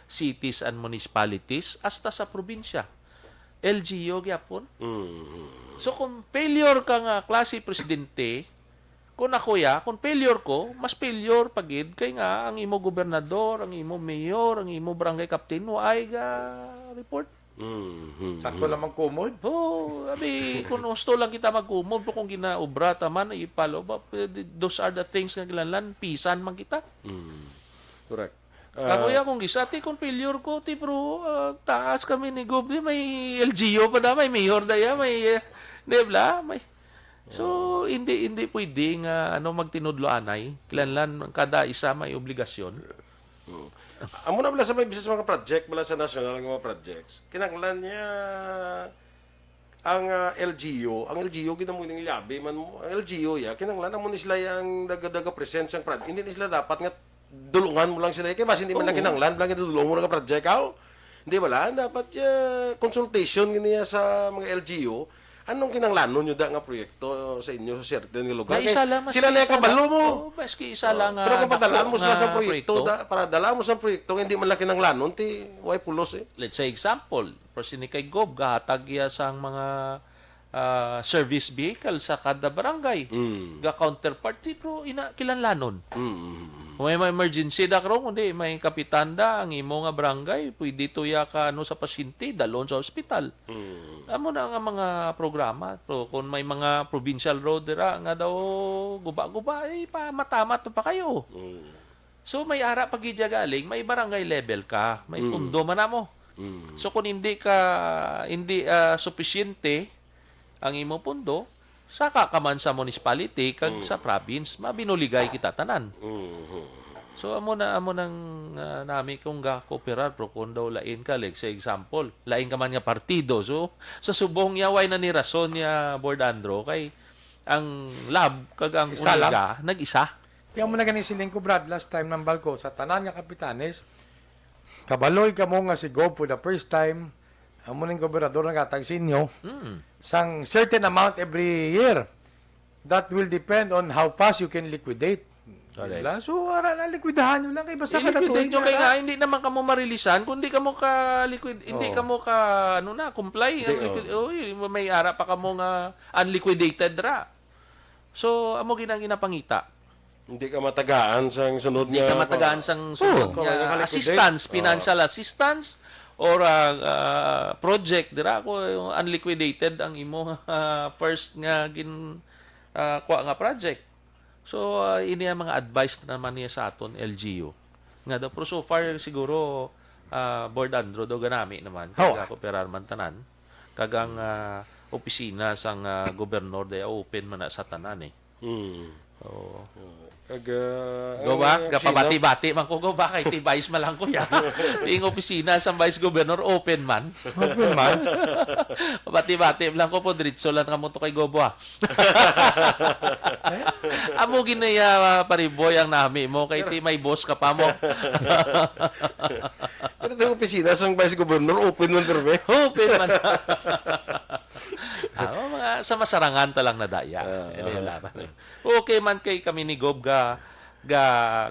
cities and municipalities hasta sa probinsya. L G U gyapon. Mm. So, kung failure ka nga klase presidente, kung ako ya, kung failure ko, mas failure pa gid kay nga ang imo gobernador, ang imo mayor, ang imo barangay captain, waay ga report. Mm. Sakto lang magkumod. Oh, abi, kung gusto lang kita magkumod, pero kung ginaobra ta man, ipalo ba, those are the things nga kinahanglan, pisan man kita. Mm. Correct. Ako Ah, ya kung isa, ti kung failure ko, ti bro, ah, taas kami ni Gob, di may L G U pa na, may mayor na ya, may, eh, di ba? May, so, hindi, hindi pwede nga, ano, magtinudlo anay. Kinahanglan, kada isa may obligasyon. Mm. Amo na bala sa may bisan sa mga project, bala sa national nga mga projects. Kinahanglan niya ang, ah, L G U, ang L G U, gid amo ning liabi man mo, ang L G U, ya, kinahanglan amo ni sila yang daga-daga present sang prod-, hindi ni sila dapat nga dulungan mo lang sila. Kay basi hindi man lang Oo. kinahanglan, lang dulungan mo lang ang project, aw. Hindi bala, dapat, ah, consultation gid niya sa mga L G U. Anong kinahanglanon nyo da nga proyekto sa inyo sa certain nga lugar? Na isa Kay lang, maski sila na isa kabalo lang. mo. Oo, maski isa Oh, lang, pero ah, kung padalaan dako mo sila sa nga proyekto, proyekto. da, para dalaan mo sa proyekto, hindi man lang kinahanglanon, ti, way pulos eh. Let's say example, pero sini kay Gob, gahatag iya sang mga, ah, service vehicle sa kada barangay. Mm. Ga counterpart, ti, pero ina, kinahanglanon. Mm, mm, mm. Kung may, may emergency da karon, kundi may kapitan da, ang imo nga barangay, pwede tuya ka, ano, sa pasyente, dalon sa ospital. Mm. Amo na nga mga programa. So, kung may mga provincial road dira nga daw guba-guba, eh, pamatamat pa kayo. Mm. So, may ara pa gid siya galing, may barangay level ka, may Mm. pundo man namo. Mm. So, kung hindi ka, hindi, ah, supisyente ang imo pundo, saka ka man sa municipality kag Mm. sa province, mabinuligay kita tanan. Mm. So, amo na, amo nang, ah, nami kung ga-cooperar, pero kung daw lain ka, like, sa example, lain ka man nga partido. So, sa subong niya, way na ni rason niya, Board Andrew, kay ang lab kag ang Isa lang. Uliga, nag-isa. Kaya mo na gani siling ko, Brad, last time nang balko, sa tanan nga kapitanes, kabaloy ka mo nga si Gob for the first time, amo ning gobernador naghatag sa inyo, Mm. sang certain amount every year. That will depend on how fast you can liquidate. Correct. Diba? So, ara na, likwidahan nyo lang kay basta I-liquidate kadatuig nyo na kay ka. nga, hindi naman kamo marilisan, kung di kamo ka liquid, hindi Oo. kamo ka, ano na, comply. Hindi, Ang liquid-, oo. Oy, may ara pa kamo nga unliquidated ra. So, amo gid ang ginapangita. Hindi ka matagaan sang sunod Hindi nga ka matagaan pa- sang sunod Oo. nga Kung may nakaliquidate. assistance, Oo. financial assistance, or, ah, ah, project, dira ko, yung unliquidated ang imo, ah, first nga gin-, ah, kuha nga project. So, ah, ini ang mga advice naman niya sa aton, L G U. Nga daw, pero so far, siguro, ah, Board Andrew, daw ganami naman. Kaya Oo. Kooperar man tanan. Kag ang, ah, opisina sang, ah, gobernador, day open man na sa tanan eh. Hmm. Oo. Kag, ah, Go ang, ba? ah, Kapabati-bati man ko, go ba? Kay ti Vice man lang ko ya. Ting opisina sa Vice Governor, open man. Open man. Bati-bati lang ko po, diretso lang kamo to kay Gobo, ah. Amo ginaya, ah, Pariboy, ang nami mo, kay ti may boss ka pa mo. Pero ti opisina sang Vice Governor, open man, Terme. Open man. Ah, mga sa masarangan ta lang na daya. Ah, Hindi ah. laban. Okay man kay kami ni Gob ga, ga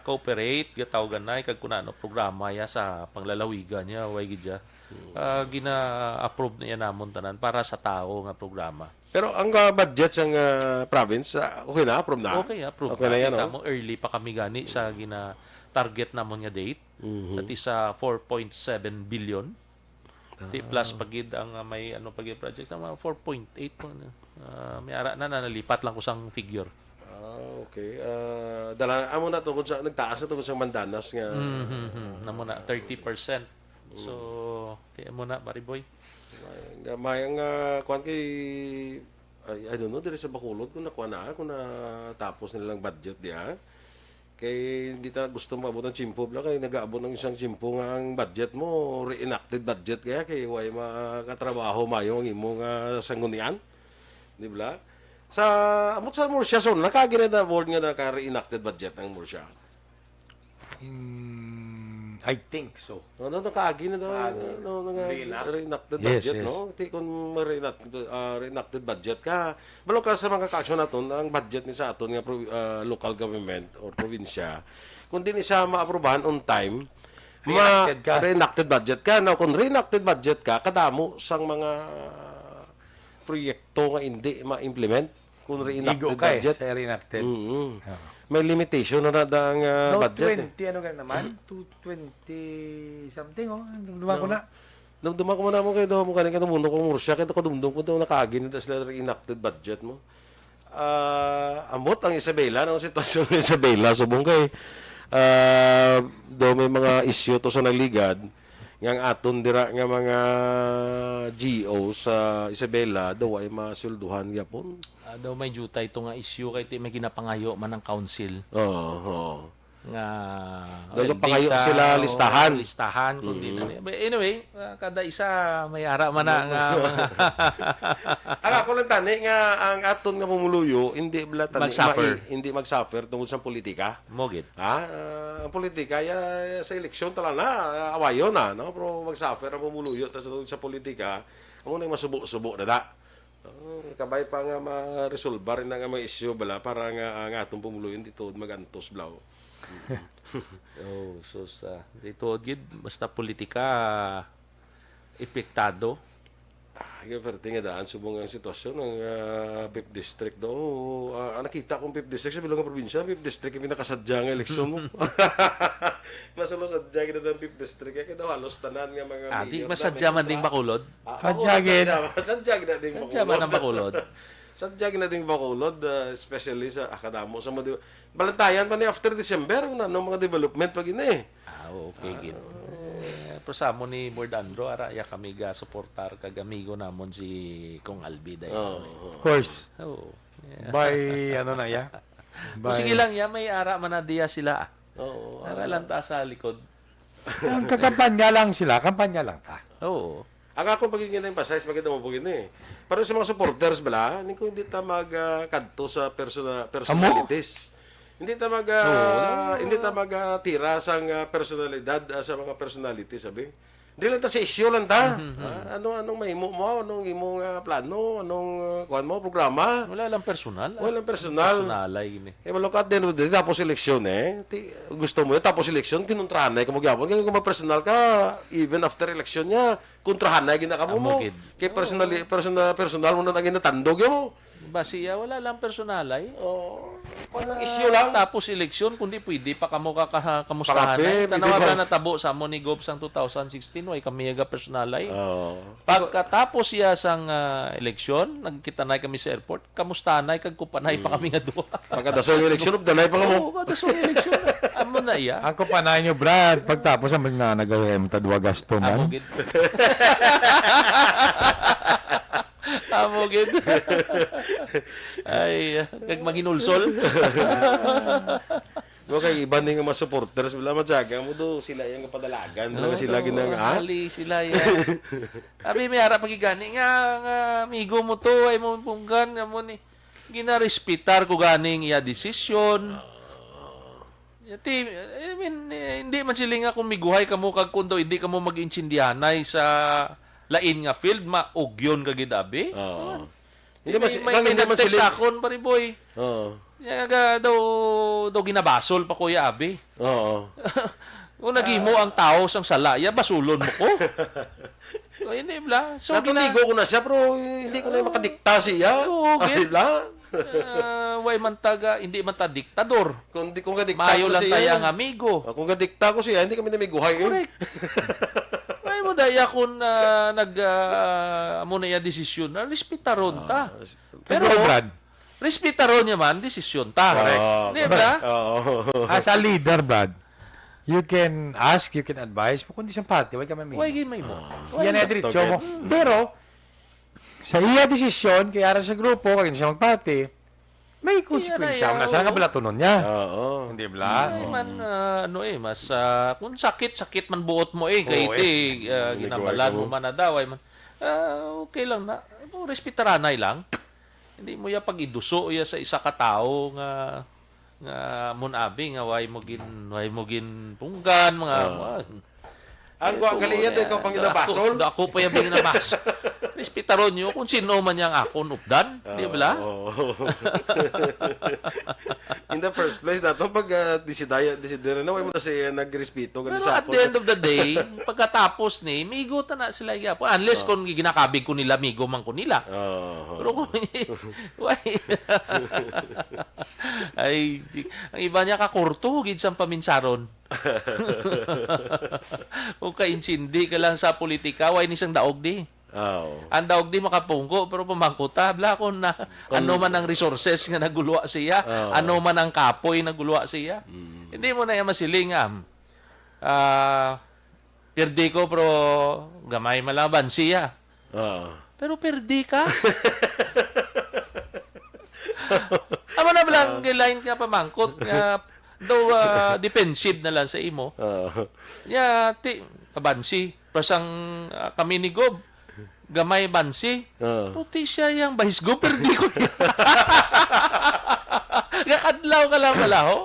cooperate, ga tawganay, kag kun ano programa ya sa panglalawigan niya, way gid ya. Hmm. Ah, gina-approve na yan namon tanan para sa tao nga programa. Pero ang, ah, budget sang, ah, province, ah, okay na, approve na? Okay, approve Okay na na. yan, Kita oh. mo, early pa kami gani sa gina-target namon nga date. Mhm. That is, ah, four point seven billion. Ti Ah. plus pa gid ang, ah, may ano pa gid project, ang mga four point eight po na. Ah, may ara na, na nalipat lang ko sang figure. Ah, okay. Ah, dala, amo na tungkol sa, nagtaas na tungkol sa Mandanas nga Mhm, mhm. Namo na, thirty percent. So, Mm. kaya mo na, Pariboy. May, nga, may ang, ah, kuwan kay, I, I don't know, diri sa Bacolod, kung nakuha na, kung natapos nilang budget diya. Kay hindi ta gusto maabot ang tiyempo, bla, kay nag-aabot ang isang tiyempo nga ang budget mo, reenacted budget kaya, kay way makatrabaho mayo ang imo nga sanggunian. Di bla? Sa, amot sa Murcia, so, nakaagi na na board nga naka-reenacted budget ang Murcia? In, I think so. No, no, nakaagi na daw, Kaagi. no, no, nga Reenact? reenacted Yes, budget, yes. no? Ti kung ma-reenact-, ah, reenacted budget ka, balo ka sa mga ka-action naton, ang budget ni sa aton nga pro-, ah, local government or probinsya, kung di ni siya maaprubahan on time, ma-, reenacted ka. Reenacted budget ka. Now, kung reenacted budget ka, kadamo sang mga proyekto nga hindi ma-implement kung reenacted Igo ka eh, budget. Sa reenacted. Mm-mm. Ah. May limitation na na ang, ah, No, budget eh. twenty, ano ka naman? Two twenty something, oh. Ang duman ko No. na. Dumduman ko man namo kay daw mo gani ka namuno kung mursya, kay kadumdum ko daw nakaagi na sila reenacted budget mo. Ah, ambot ang Isabela, ang sitwasyon ng Isabela, subong kay, ah, daw may mga issue to sa nagligad, nga ang aton dira nga mga G O sa Isabela, daw ay masweldohan gyapon. Ah, daw may jutay to nga issue kay ti may ginapangayo man ang council. Oo, oo. Nga, Daw well, pangayo data sila o listahan. listahan, kung di na Mm. ni-, but anyway, ah, kada isa may ara man na nga. Ang ako lang tani nga ang aton nga pumuluyo, hindi bala tani Mag-suffer. mai-, hindi mag-suffer tungod sa politika. Mo gid. Ha? Ah, ang politika, ya, ya sa eleksyon tala na, ah, awayon na, no? Pero mag-suffer ang pumuluyo ta sa, sa politika, amo na yung masubo-subo na da. Oh, kabay pa nga ma-resolve rin na nga mga issue bala para nga ang atong pumuluyo hindi tuod mag-antos blaw. Oh, sus, ah, di tuod gid, basta politika, epektado. Ah, yung perte nga daan, subong ang sitwasyon ng, ah, Fifth District daw. Ah, ang nakita kong Fifth District sa bilog nga probinsya, Fifth District yung pinakasadya nga eleksyon mo. Mas ano sadya gid ang Fifth District, eh, kaya daw halos tanan nga mga Ah, di mayor na masadya may man ding kontra. Bacolod. Ah, Sadya oo, gid. Sadya, sadya gid na ding Sadya man ang Bacolod. Bacolod. Sadya gid na ding Bacolod, ah, especially sa, ah, kadamo sa mga di-, balantayan pa ni after December, kung ano mga development pa gini eh. Ah, okay, gid. Eh, pero sa amo ni Board Andro, ara, ya kami ga suportar kag amigo namon si Kong Albi, dayon. Oo, oo. Of course. Oo. Yeah. By, ano na, ya? Kung sige By lang, ya, may ara man na diya sila, ah. Oo, Ara ah. lang ta sa likod. Ang kakampanya lang sila, kampanya lang ta. Oo. Ang akong pagiging emphasize, maganda mo pagiging eh. Pero sa mga supporters bala, ni ko hindi ta mag, ah, kadto sa persona-, personalities. Hindi ta mag, ah, Oo, wala. hindi ta mag, ah, tira sang, ah, personalidad, ah, sa mga personalities, sabi. Hindi lang ta sa issue lang ta. Mhm, mhm. Ah, ano, anong mahimo mo? Anong imong, ah, plano? Anong, ah, kuwan mo? Programa? Wala lang personal, ah. Wala lang personal. Personalay ini. Eh, well, look, at the end of the day, tapos eleksyon eh. Ti-, gusto mo yun, tapos eleksyon, kinuntrahanay ka mo gyapon. Kaya kung mag-personal ka, even after eleksyon niya, kontrahanay gina ka mo Amo mo. gid. Kay personally, Oo. personal, personal mo na nang ginatandog yun mo. Ba siya, wala lang personalay. Oo. Walang issue lang. Tapos eleksyon, kung di pwede pa kamo kakaha-, kamustahanay. Pakape, Tanawa pwede ba? ka natabo sa amo ni Gob sang two thousand sixteen, way kami yaga personalay. Oo. Pagkatapos siya sang, ah, eleksyon, nagkita na kami sa airport, kamusta na, kag kupanay pa Mm. kami nga duha. Pagkadaso ng eleksyon, updanay pa kamo. Oo, pagkadaso ng eleksyon. Amo na iya. Ang kupanay nyo, Brad, pagtapos ang mga nagahim, tadwa gasto Amo man. gid. Amo gid. Ay, ah, kag manginulsol. Mo kay iban ni nga mga supporters, wala, madyaga mo do, sila yung kapadalagan, wala Oo, sila do, ginang, ah? hali sila yan. Abi, may ara pagigani nga, nga amigo mo to, ay mo punggan, nga mo ni, ginarespetar ko ganing iya desisyon. Ah. Yati, I mean, eh, hindi man sila nga kung miguhay kamo kag kung daw hindi kamo mag-intindihanay sa lain nga field, maugyon ka gid, abi. Oo. Hindi Hindi, man si-, may, kang may hindi man nag-text sila sa akon, pare boy. Oo. Nga ga-, daw, daw ginabasol pa, Kuya Abi. Oo. Kung naghimo Ah. ang tao sang sala, ya, basulon mo ko. O, hindi, bla. So, Natong gina- ligo ko na siya, pero hindi ko na Oo. makadikta siya. Oo, Ay, gid. bla. Ah, way man taga, hindi man ta diktador. Kung di, kung kadikta Mayo ko lang siya, tayo ang amigo. Ah, kung kadikta ko siya, hindi kami na may guhay, eh. Correct. May mo daya kung, ah, nag, ah, amo na iya desisyon, na respetaron ta. Ah, res-, Pero, Ikaw, Brad? respetaron niya man, desisyon ta. Correct. Oo, Di correct. ba? Oo. As a leader, Brad, you can ask, you can advise, pero kung di siyang party, way ka may Way gid may mo. Ah. Way Yan ay mo. diretso mo. Mm. Pero, sa iya desisyon, kay ara sa grupo, kay hindi siya magparty, may Iya na, konsepwensya iya, mo na sa oo. nga balatunon niya. Oo. Hindi bla? Ay, Oo. man, ah, ano eh, mas, ah, kung sakit, sakit man buot mo eh, kay Oo, iti, eh. ah, Hindi ginabalan ko mo alam. man na daw, ay man, ah, okay lang na. Ito, respetaranay lang. Hindi mo ya pag-iduso ya sa isa ka tao nga, nga mun abi nga way mo gin-, way mo ginpunggan, mga, Oo. mga, Ang Ito, gwa-, gali yan, eh, ikaw pang dako, ginabasol? dako pa yung ginabasol. Respetaranay. Taron nyo kung sino man yang akon updan, di ba? Oo. In the first place, dato pag, ah, disidaya, disidere na, way mo na siya nagrespeto, pero gani sa at the end of the day, pagkatapos ni, migo ta na sila gyapon. Unless kung ginakabig ko nila, migo man ko nila. Oo. Pero kung, why? Ay, di- ang iba niya kakurto, gid sang paminsaron. Kung kaintindi ka lang sa politika, way ni sang daog di. Oo. Ang daog di makapungko, pero pamangkuta, bla, kung na, Kung ano man ang resources nga naguluwa siya, Oo. ano man ang kapoy naguluwa siya. Mm. Hindi mo na iya masiling, am. Ah, pirdi ko, pero gamay man lang abansi, ah. Oo. Pero pirdi ka? Amo na bala ang lain nga pamangkot nga daw, ah, defensive na lang sa imo. Oo. Nya, ti, abansi. Pasang, ah, kami ni Gob, gamay abansi. Oo. Puti siya yang vice gov, pero di ko. Gakadlaw ka lang pala, ho?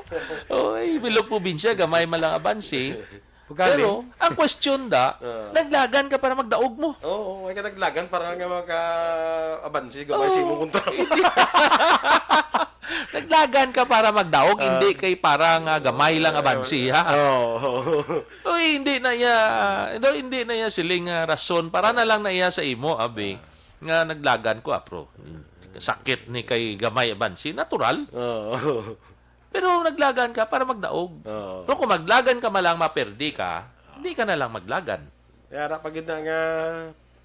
Oy, bilog probinsya, gamay man lang abansi. Pero, ang question da, Oo. naglagan ka para magdaog mo. Oo, ay ka naglagan para nga maka-abansi, gamay sa Oo, imong kontra. hindi. Naglagan ka para magdaog, Ah. hindi kay para nga gamay lang abansi, ha? Oo, oo. Uy, hindi na iya, daw hindi na iya siling nga rason para na lang na iya sa imo, abi. Nga naglagan ko, ah, pro. Sakit ni kay gamay abansi, natural. Oo. Pero naglagan ka para magdaog. Oo. Pero kung maglagan ka man lang, maperdi ka, hindi ka na lang maglagan. Kaya ra pa gid na nga,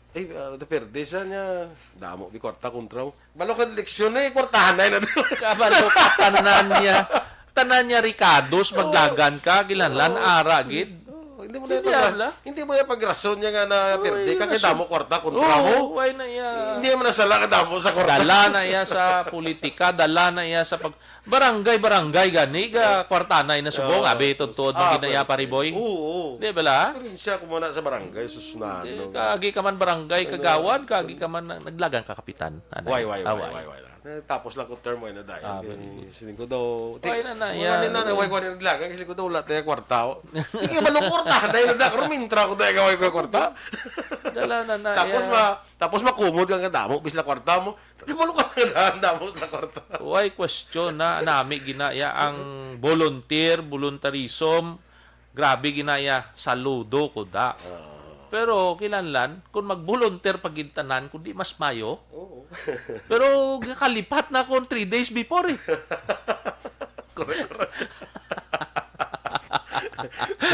eh, ah, the fair days na niya. Damo, di kwarta kontra mo. Balo ka eleksyon eh, kwartahan na yun. Kabalo ka, tanan niya. Tanan niya, Ricados, maglagan ka, gilanlan, Oo. ara, gid. Oo, hindi mo na Hindi, yung pag-, abla. hindi mo yung pagrason niya nga na Uy, perde ka, kaya rason. damo kwarta kontra Oo, mo. why na iya? Hindi mo na sala ka damo sa kwarta. Dala na iya sa politika, dala na iya sa pag-, barangay, barangay, gani, ga, kwartanay na subong, Ah, abi, sus. tutuod mo Ah, ginaya, pwede. Pariboy. Oo, oo. Di ba la? Pero siya kumuna sa barangay, sus na, Di, ano. kaagi ka man barangay, Ano? kagawad, kaagi ka man, naglagan ka, kapitan. Ano? Why, why, Ah, why, why? why, why? Eh, tapos lang ko term mo, eh, na dahil. Ah, Eh, very good. siling ko daw, Why na na, mga yeah. ni nanay, why ko ni naglagan? Siling ko daw, wala tayo kwarta, oh. Hindi ka malungkot na, dahil na, karon mintra ko dahil kaway ko kwarta. Dala na na, Tapos yeah. ma-, tapos makumod ka nga damo, bisla kwarta mo. Di ba, lukang nga damo sa kwarta? Why question na, nami ginaya ang volunteer, voluntarism, grabe ginaya, saludo ko da. Oo. Pero kinahanglan, kung mag-volunteer pa gid tanan, kung di mas mayo. Oo. Pero gakalipat na akong three days before eh. Correct, correct.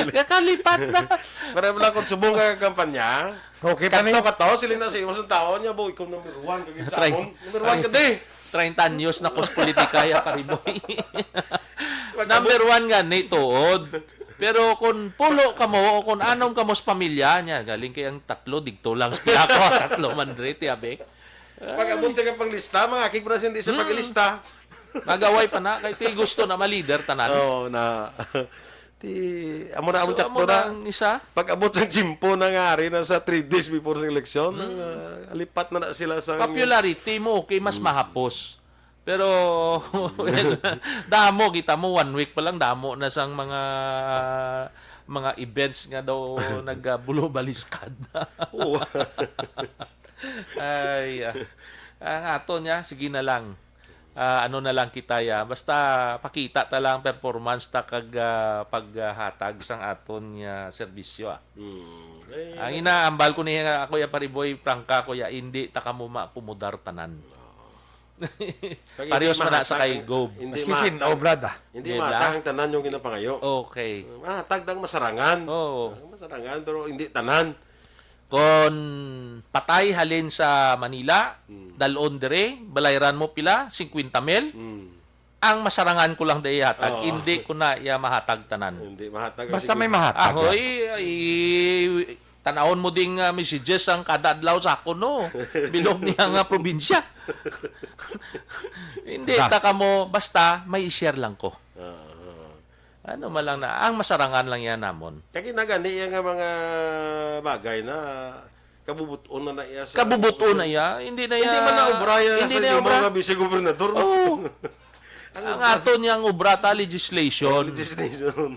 Gakalipat na. Pero wala, kung subong ka kampanya, Okay pa ni. Kato, kato, siling na sa imo sa taon niya, boy, ikaw number one, kagid sa Try. amon. Number one ka, di. Treinta anyos na ko sa politika, ya, Pariboy. Pag-abot Number one gani, tuod. Pero kung pulo ka mo o kung anom ka mo sa pamilya niya, galing kay ang tatlo, digto lang sa pila ko, tatlo man diri, ti, abi. Pag-abot sa panglista, mga kig, hindi sa Hmm. paglista. Magaway pa na, kay ti gusto na ma-leader tanan. Oo, na. Ti, amo na, amo So, sakto amo na. na ang isa. Pag-abot sa tiyempo na nga, ari na sa three days before sa eleksyon, Hmm. ang, ah, lipat na na sila sa Popularity mo, okay, mas Hmm. mahapos. Pero, well, damo, kita mo, one week pa lang, damo na sang mga, mga events nga daw nagbulubaliskad na. Oo. Ay, ah. Ang ato niya, sige na lang. Ah, ano na lang kita, ya. Basta pakita ta lang performance ta kag, ah, paghatag sang aton nga serbisyo, ah. Hmm. Eh, Ang inaambal ko niya, ako ya, Pariboy, prangka ko ya, hindi ta kamo maakomodar tanan. Oo. Kag hindi Parehas man na sa mahatag kay ang, Gob. hindi Maski sin mahatag, obra da. hindi Di ba? mahatag ang tanan yung ginapangayo. Okay. Mahatag ang masarangan. Oo. Ang masarangan, pero hindi tanan. Kon patay halin sa Manila, Hmm. dalon dire, balayran mo pila? Singkwenta mil? Hmm. Ang masarangan ko lang dai hatag, Oo. hindi ko na iya mahatag tanan. Hindi mahatag ang Basta may singkwenta. mahatag. Ahoy, ay, tanawon mo ding, ah, messages ang kada adlaw sa ako, no? Bilog niya nga probinsya. Hindi, Sa- ta kamo, basta may i-share lang ko. Oo. Ano man lang na, ang masarangan lang yan namon. Kagi na gani yan nga mga bagay na kabubuton na na iya sa Kabubuton na iya, hindi na Hindi iya man na obra yan hindi sa na lima obra. nga vice gobernador. Oo. Ang Ang obra ato niyang obra ta, legislation. Legislation.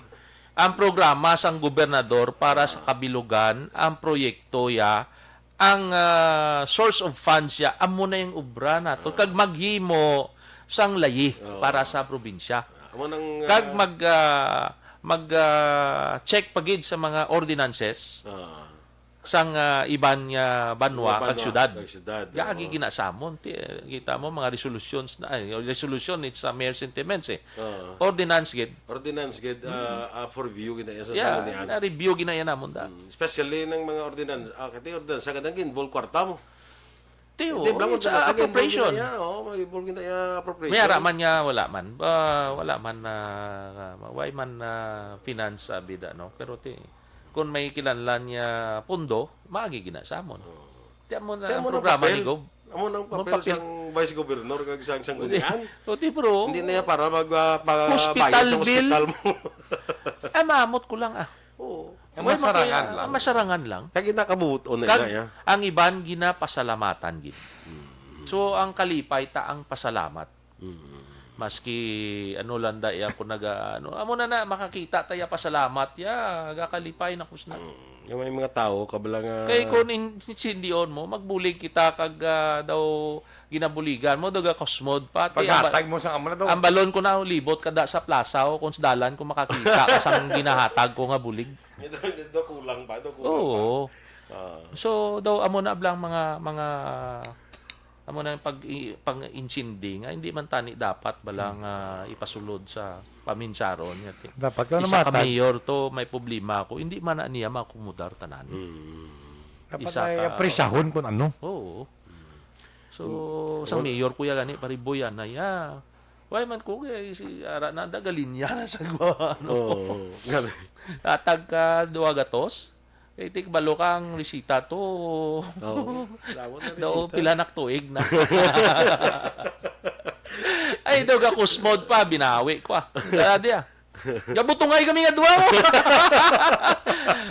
Ang programa sang gobernador para sa kabilugan, ang proyekto ya, ang, ah, source of funds siya, amo na yung obra nato. Ah. Kag maghimo sang layi Oo. para sa probinsya. Amo nang, Kag ah, mag, ah, mag, ah, check pa gid sa mga ordinances ah, sang, ah, iban nga banwa mga kag banwa syudad. kag syudad, Gagi oo. ginasamon. Ti-, kita mo, mga resolutions na, ay, resolution, it's a mere sentiments eh. Oo. Ordinance gid. Ordinance gid, ah, ah, for review gid na yan sa Yeah, sanggunian. na-review gid na yan namon da. Mm, especially ng mga ordinance, ah, kati ordinance, sa kadang involve kwarta mo. Ti, Hindi, oo, blangon it's sa a nasa involve appropriation. gid na yan, oh, may involve gid na yan, appropriation. May ara man nga wala man. Ah, wala man na, why man na finance sa bida, no? Pero ti, kung may kinahanglan nga pundo, maagi gina sa amon. Oo. Ti amo na Ti ang amo nang programa papel. ni Gob. Amo nang Amo papel papel. sang Vice Governor kag sang sanggunian. O, ti, bro. Hindi na yan para mag, ah, pa-, Hospital bayad sa bill. hospital mo. Ah, maamot ko lang, ah. Oo. Ang Well, masarangan mag-, lang. ang masarangan lang. Kag ginakabubuton na Kag na, ya. ang iban ginapasalamatan gid. Mm. So, ang kalipay ta ang pasalamat. Mm. Maski ano lang da iya ko naga-, ano, amo na na, makakita ta ya pasalamat, ya, gakalipay na kusna. Mm. Yung may mga tao, kabala nga Kay kung in-, sindion mo, magbulig kita kag, ah, daw ginabuligan mo, daw gakusmod pa. Ti, ang ba-, Paghatag mo sa amo na daw. ang balon ko na, libot ka da sa plaza, o kung sa dalan ko makakita ka sang ginahatag ko nga bulig. Ito, ito kulang pa, ito kulang Oo. pa. Ah. So, daw, amo na blang mga, mga, amo na yung pag-, i-, pang-insindi nga, hindi man tani dapat bala Hmm. nga ipasulod sa paminsaron nga ti-, Dapat ka isa ka namatag. mayor to, may problema ako, hindi man na niya makumudar tanan. Hmm. Dapat Isa ay ka apresahon kung ano. Oo. So, Kung, sang kung mayor, kuya, gani, pariboy, anay, ah. Why man ko, kay si Ara na, da, galinya na sa gwa, ano. Oo, gani. Atag ka, dua gatos. Eh, ti kabalo ka ang resita to. Oo. Dawat na Daw, resita. pila nak tuig na. Ay, daw, gakusmod pa, binawi ko, ah. Dala di, ah. Gabutungay kami nga duwa mo.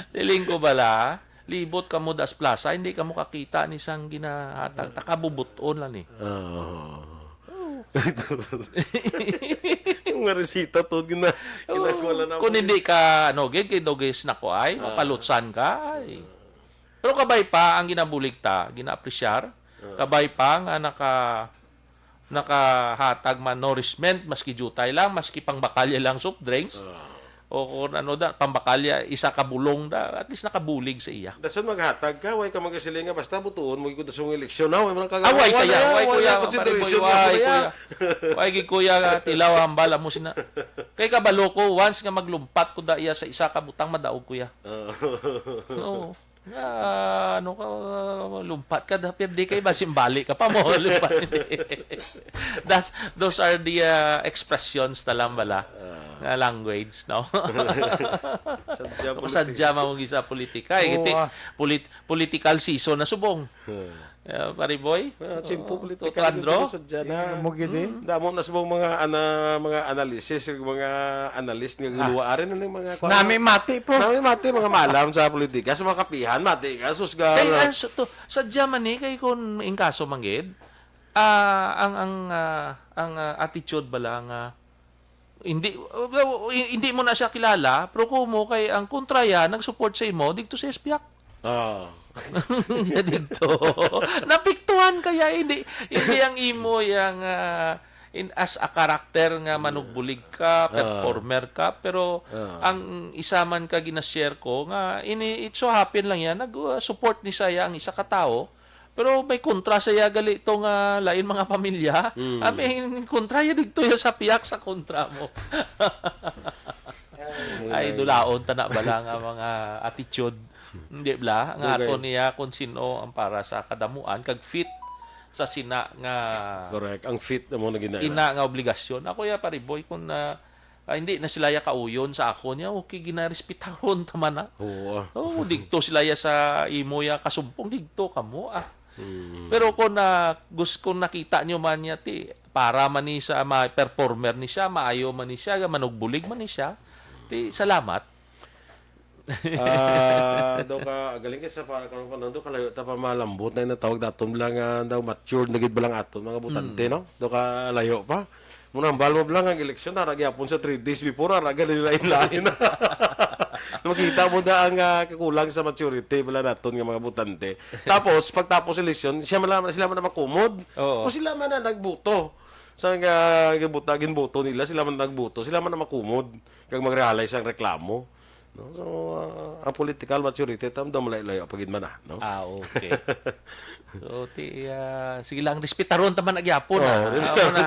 Siling ko bala, libot kamo das plaza, hindi kamo kakita ni sang ginahatag. Takabubuton lang ni. Oo. Yung nga resita to, gina-, ginagawa lang Kung naman. hindi ka, ano, gid, kay dogis na ko ay, Ah. mapalutsan ka ay. Pero kabay pa ang ginabulig ta, gina-appreciate. Ah. Kabay pa nga naka-, nakahatag man nourishment, maski jutay lang, maski pangbakalya lang soft drinks. Ah. O kung ano da, pambakalya, isa ka bulong da, at least nakabulig sa iya. Dason maghatag ka, way ka magasiling nga, basta butuon mo, ikot sa mga eleksyon, ha? Way man ang Ah, way kagawad, kaya, ha? way Way kuya, na consideration pariboy, mo, way kuya. kuya. Way gid kuya, nga tilaw, hambal, amo sina. Kay kabalo ko, once nga maglumpat ko da iya sa isa ka butang, madaog kuya. Oo. Oo. Nga, ano ka, lumpat ka, da, pero di kayo, basimbali ka pa mo, lumpat. That's, those are the, uh, expressions na lang bala, Ah. nga language, no? Sadya Kung sadya politika. Mo gisa politika, eh, Oo, kiti, ah. polit-, political season na subong. Hmm. Eh, pare boy? Ah, tsimpo Oo, politika, Tutuan, bro? Gito sa dyan, Eh, ah. mo gid, eh. Mm. Damo na sa mga ana-, mga analysis, mga analyst nga Ah. guluwa, arin, ano yung mga, Nami mati po. Nami mati, mga malam sa politika, sa mga kapihan, mati ka, sus, ga-, Ay, ah, so, to, sadya man ni, kay kun in kaso man gid, ah, ang, ang, ah, ang, ah, attitude bala nga, hindi, uh, hindi mo na siya kilala, pero kumo kay ang kontraya, nag-support sa imo, dito sa S P A C. Ah. Niya dito. Napiktuhan kaya, hindi, hindi ang imo yang, ah, in, as a character nga manugbulig ka, Ah. performer ka, pero Ah. ang isa man ka gina-share ko nga ini, it so happen lang yan, nag, uh, support ni saya ang isa ka tawo, pero may kontra saya gali to nga lain mga pamilya. Mm. Ah, may kontra ya dito ya sa piyak sa kontra mo. Ay, Ay. dulaon ta na bala nga mga attitude. Hindi bala, nga Dugay. ato niya kung sino ang para sa kadamuan, kag fit sa sina nga Correct. Ang fit na mo na gina- ina nga obligasyon. Ako ya, pare boy, kung na, ah, hindi na sila ya kauyon sa akon ya, okay, ginarespetahon ta man na. Oo, ah. Oh, digto sila ya sa imo ya kasumpong, digto kamo, ah. Hmm. Pero kung na, gus-, kung nakita nyo man niya, ti, para man ni sa ma-, performer ni siya, maayo man ni siya, manugbulig man ni siya, ti, salamat. Ah, daw ka, galing ka sa pa-, kung, kung, daw ka layo ta pa malambot na yung natawag naton lang, ah, daw matured na gid ba lang aton, mga butante, Mm. no? Daw ka layo pa. Muna, hambal mo lang ang eleksyon, ara gyapon sa three days before, ara gali lain-lain. Makita mo na ang, ah, kakulang sa maturity bala naton nga mga botante. Tapos, pagtapos eleksyon, siya man lang, sila man ang makumod. Oo. Kung sila man ang nagboto sa nga gibuta-, ginboto nila, sila man ang nagboto, sila man ang makumod kag mag-realize ang reklamo. No? So, ah, ang political maturity, tam daw malayo-layo pa gid man na, no? Ah, okay. So, ti, ah, sige lang, respetaron ta man na gyapon, Oo, ah. Amo na,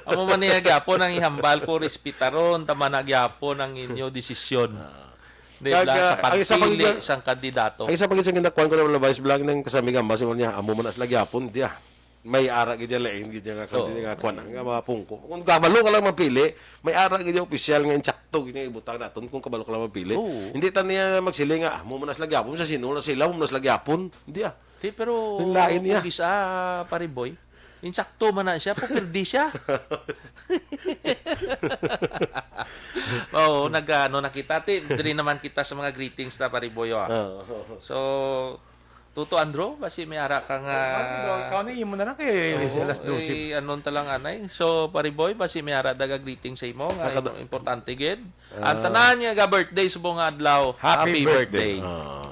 amo man niya gyapon ang ihambal ko, respetaron ta man na gyapon ang inyo desisyon. Ah. Di Kag, ba, sa ah, ang isa pa pagpili gid, sang kandidato. Ang isa pa gid sa ginakuan ko na Vice Blanc ng kasamig ambas, mo niya, amo man na sila gyapon, diya. May ara gid dyan, lain gid dyan nga, Oo. nga kuan, nga mga pungko. Kung kabalo ka lang mapili, may ara gid dyan opisyal nga insakto gid nga ibutang naton kung kabalo ka lang mapili. Oo. Hindi ta niya magsiling nga, ah, mo man na sila gyapon, sa sino na sila, mo man na sila gyapon. Hindi, ah. Ti, pero Ang lain niya. Kung isa, pare boy, insakto man na siya, pupirdi siya. Oo, nag-ano na kita. Ti, diri naman kita sa mga greetings na, pare boy, ah. Oo. So, Tuto Andro, basi may ara ka nga Ano, ikaw na, imo na lang kay Oo, alas dose. Eh, anon ta lang, anay. So, pare boy, basi may ara daga greeting sa imo nga Nakada- im-, importante gid. Ah. Ang tanan nga ga-birthday subong nga adlaw, Happy happy birthday. birthday. Ah.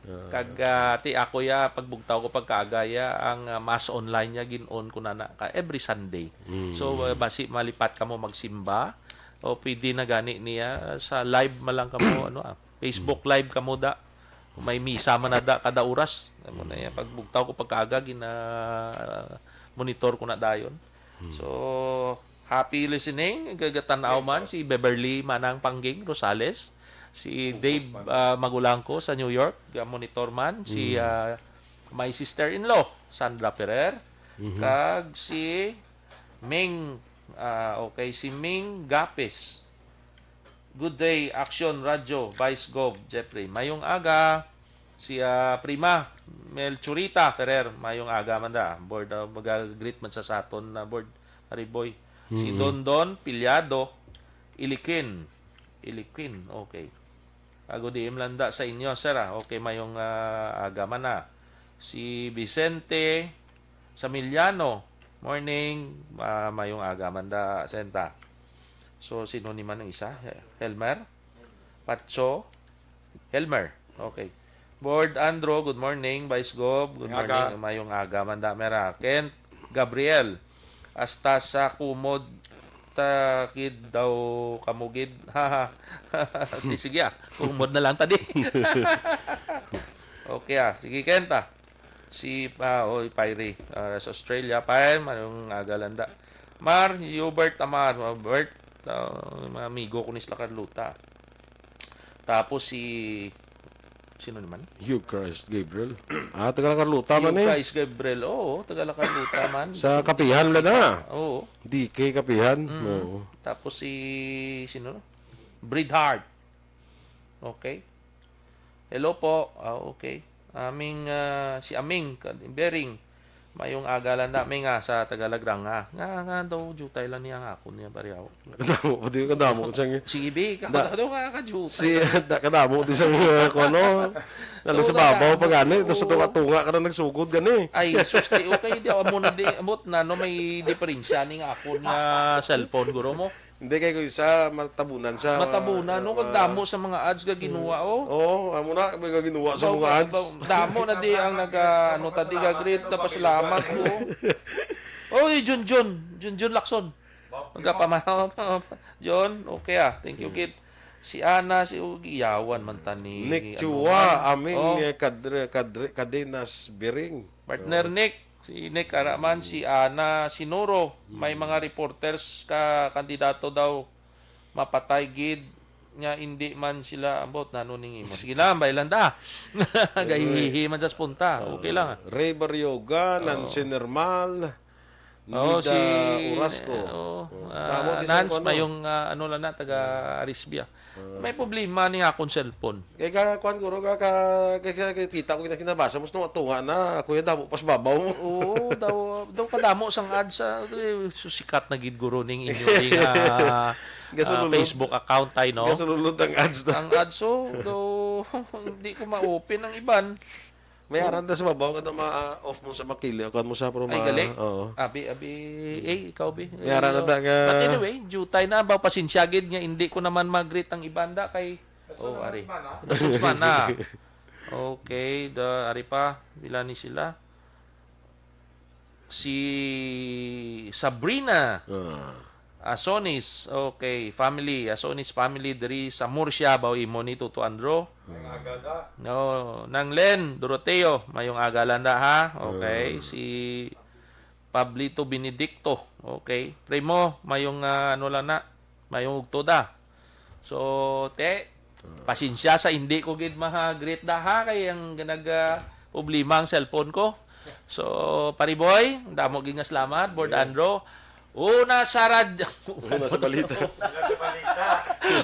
Ah. Kag, ah, ti ako ya, pagbugtaw ko pagkaaga ya, ang, ah, mass online ya, gin-on ko na na ka every Sunday. Mm. So, ah, basi malipat kamo magsimba, o pwede na gani niya sa live man lang kamo, ano, ah, Facebook Mm. Live kamo da. May misa man na da kada oras. Amo na ya, Mm. pagbugtaw ko pagkaaga, gina-, monitor ko na dayon. Mm. So, happy listening. Gagatan-aw man si Beverly Manang Pangging Rosales, si Dave, ah, Magulangco sa New York, ga-monitor man, si, Mm. ah, my sister-in-law, Sandra Ferrer, Mhm. kag si Ming, ah, okay, si Ming Gapes. Good day, Action Radio, Vice Gov Jeffrey. Mayong aga, si, ah, Prima Melchorita Ferrer. Mayong aga man da. Board, ah, mag-greet man sa saton na board, Ariboy. Si Hmm. Dondon Piliado, Ilikin. Ilikin, okay. Ago di imlanda sa inyo, sir, ah. Okay, mayong, ah, aga man na. Si Vicente Samiliano, morning, ah, mayong aga man da, Senta. So, sino ni man ang isa? Helmer? Patso? Helmer. Okay. Board Andro, good morning. Vice Gov, good Mayong aga. morning. Mayong aga man da, mera. Kent Gabriel, hasta sa kumod ta gid daw kamo gid. Di, sige, ah. Kumod na lang ta di. Okay, ah. Sige, Kent, ah. Si, ah, oy, Pyre, ah, sa Australia, Pyre, mayong aga landa. Mar, Hubert, Amar, Hubert, ah, mga amigo ko ni sila Carlota. Tapos si, sino naman? Hugh Christ Gabriel. Ah, taga la Carlota man Hugh eh. Christ Gabriel, oo, taga la Carlota man. Sa Kapihan la na. Oo. D K Kapihan. Mm. Oo. Tapos si, sino? Brid Hart. Okay. Hello po. Ah, okay. Aming, ah, si Aming, ka-, Bering. Mayong aga lang na, Aming, ah, sa Tagalagranga. Nga, nga daw, jutay lang niya nga ako niya, pareho. Kadamo, pati kadamo ko siyang Sige, be, Da-, kadamo nga ka-jutay. si, da-, kadamo, di siyang, uh, kung ano, Nalo Oo, sa babaw kadamo. pa gani, tapos sa Oo. tunga-tunga ka na nagsugod gani. Ay, sus, di, okay, di, amo na, di, amot na, no, may diferensya ni nga ako nga cellphone, guro mo. Hindi, kay ko isa, matabunan siya, Matabunan, no? ma-, Kag damo sa mga ads nga ginuwa, oh. Oo, amo na, may gaginuwa sa Ba-, mga ba-, ads. ba-, damo na di ang nag-, ah, ano, tadi, gagreet, tapasalamat, oh. Oh, eh, Junjun. Junjun Lacson. Magapama-, John, okay, ah. Thank you, Hmm. Kit. Si Ana, si Ugi, yawan man tani, Nick ano Chua, man. Aming, Oh. eh, kadre-, kadre-, Cadenas Biring. Partner Oh. Nick, si Nick Araman, si Ana Sinuro, may Hmm. mga reporters ka kandidato daw mapatay gid nga hindi man sila ambot nano ning imo. Sige lang, bay lang da. Gahihihi man sa spunta. Okay lang. Ray Barrioga, Oo. Nancy Nermal, Oo, Nida si, Orasco. oo, Oh. ah, Tama, di sa Nance, ano? mayong, ah, ano lang na, taga Arisbia. Ah. May problema ni akong cellphone. Kay ka, kuwan, guro, ka, ka, kay, kay, kay kita ko kinakinabasa, mas tunga-tunga na, kuya, damo pas babaw. Oo, daw, daw kadamo sang ads sa, eh, susikat na gid, guro, ning inyo, ning, ah, Gasululod. ah, Facebook account, ay, no? Gasululod ang ads na. Ang ads, oh, daw, hindi ko ma-open ang iban. May Oh. aran ta sa babaw, kada ma-off mo sa makili, kuwan mo sa, pero Ay, ma-, gali. oo. Abi, abi, eh, ikaw, bi. May aran na Eh, ta nga but anyway, jutay na ba, pasensya gid nga hindi ko naman mag-greet ang iban da kay Oh, ari. Usman na. Okay, the, ari pa, pila ni sila? Si Sabrina Ah. Asonis, okay, family, Asonis family diri sa Murcia, baw imo ni Tuto Andro. Mayong aga da. No, Nang Len Doroteo, mayong aga lang da, ha? Okay, Ah. si Pablito Benedicto, okay. Primo, mayong, ah, ano lang na, mayong ugto da. So, te, pasensya sa hindi ko gid maha-greet da, ha, kay ang nag, ah, problema ang cellphone ko. So, Pariboy, damo gid nga salamat, Board Yes. Andro. Una sa rad-, Una sa balita.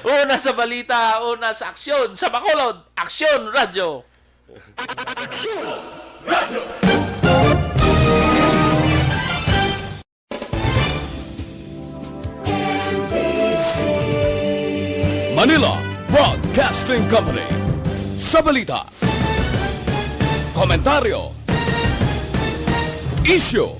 Una sa balita, una sa aksyon, sa Bacolod, Aksyon Radyo. Manila Broadcasting Company. Sa balita, komentaryo, isyu,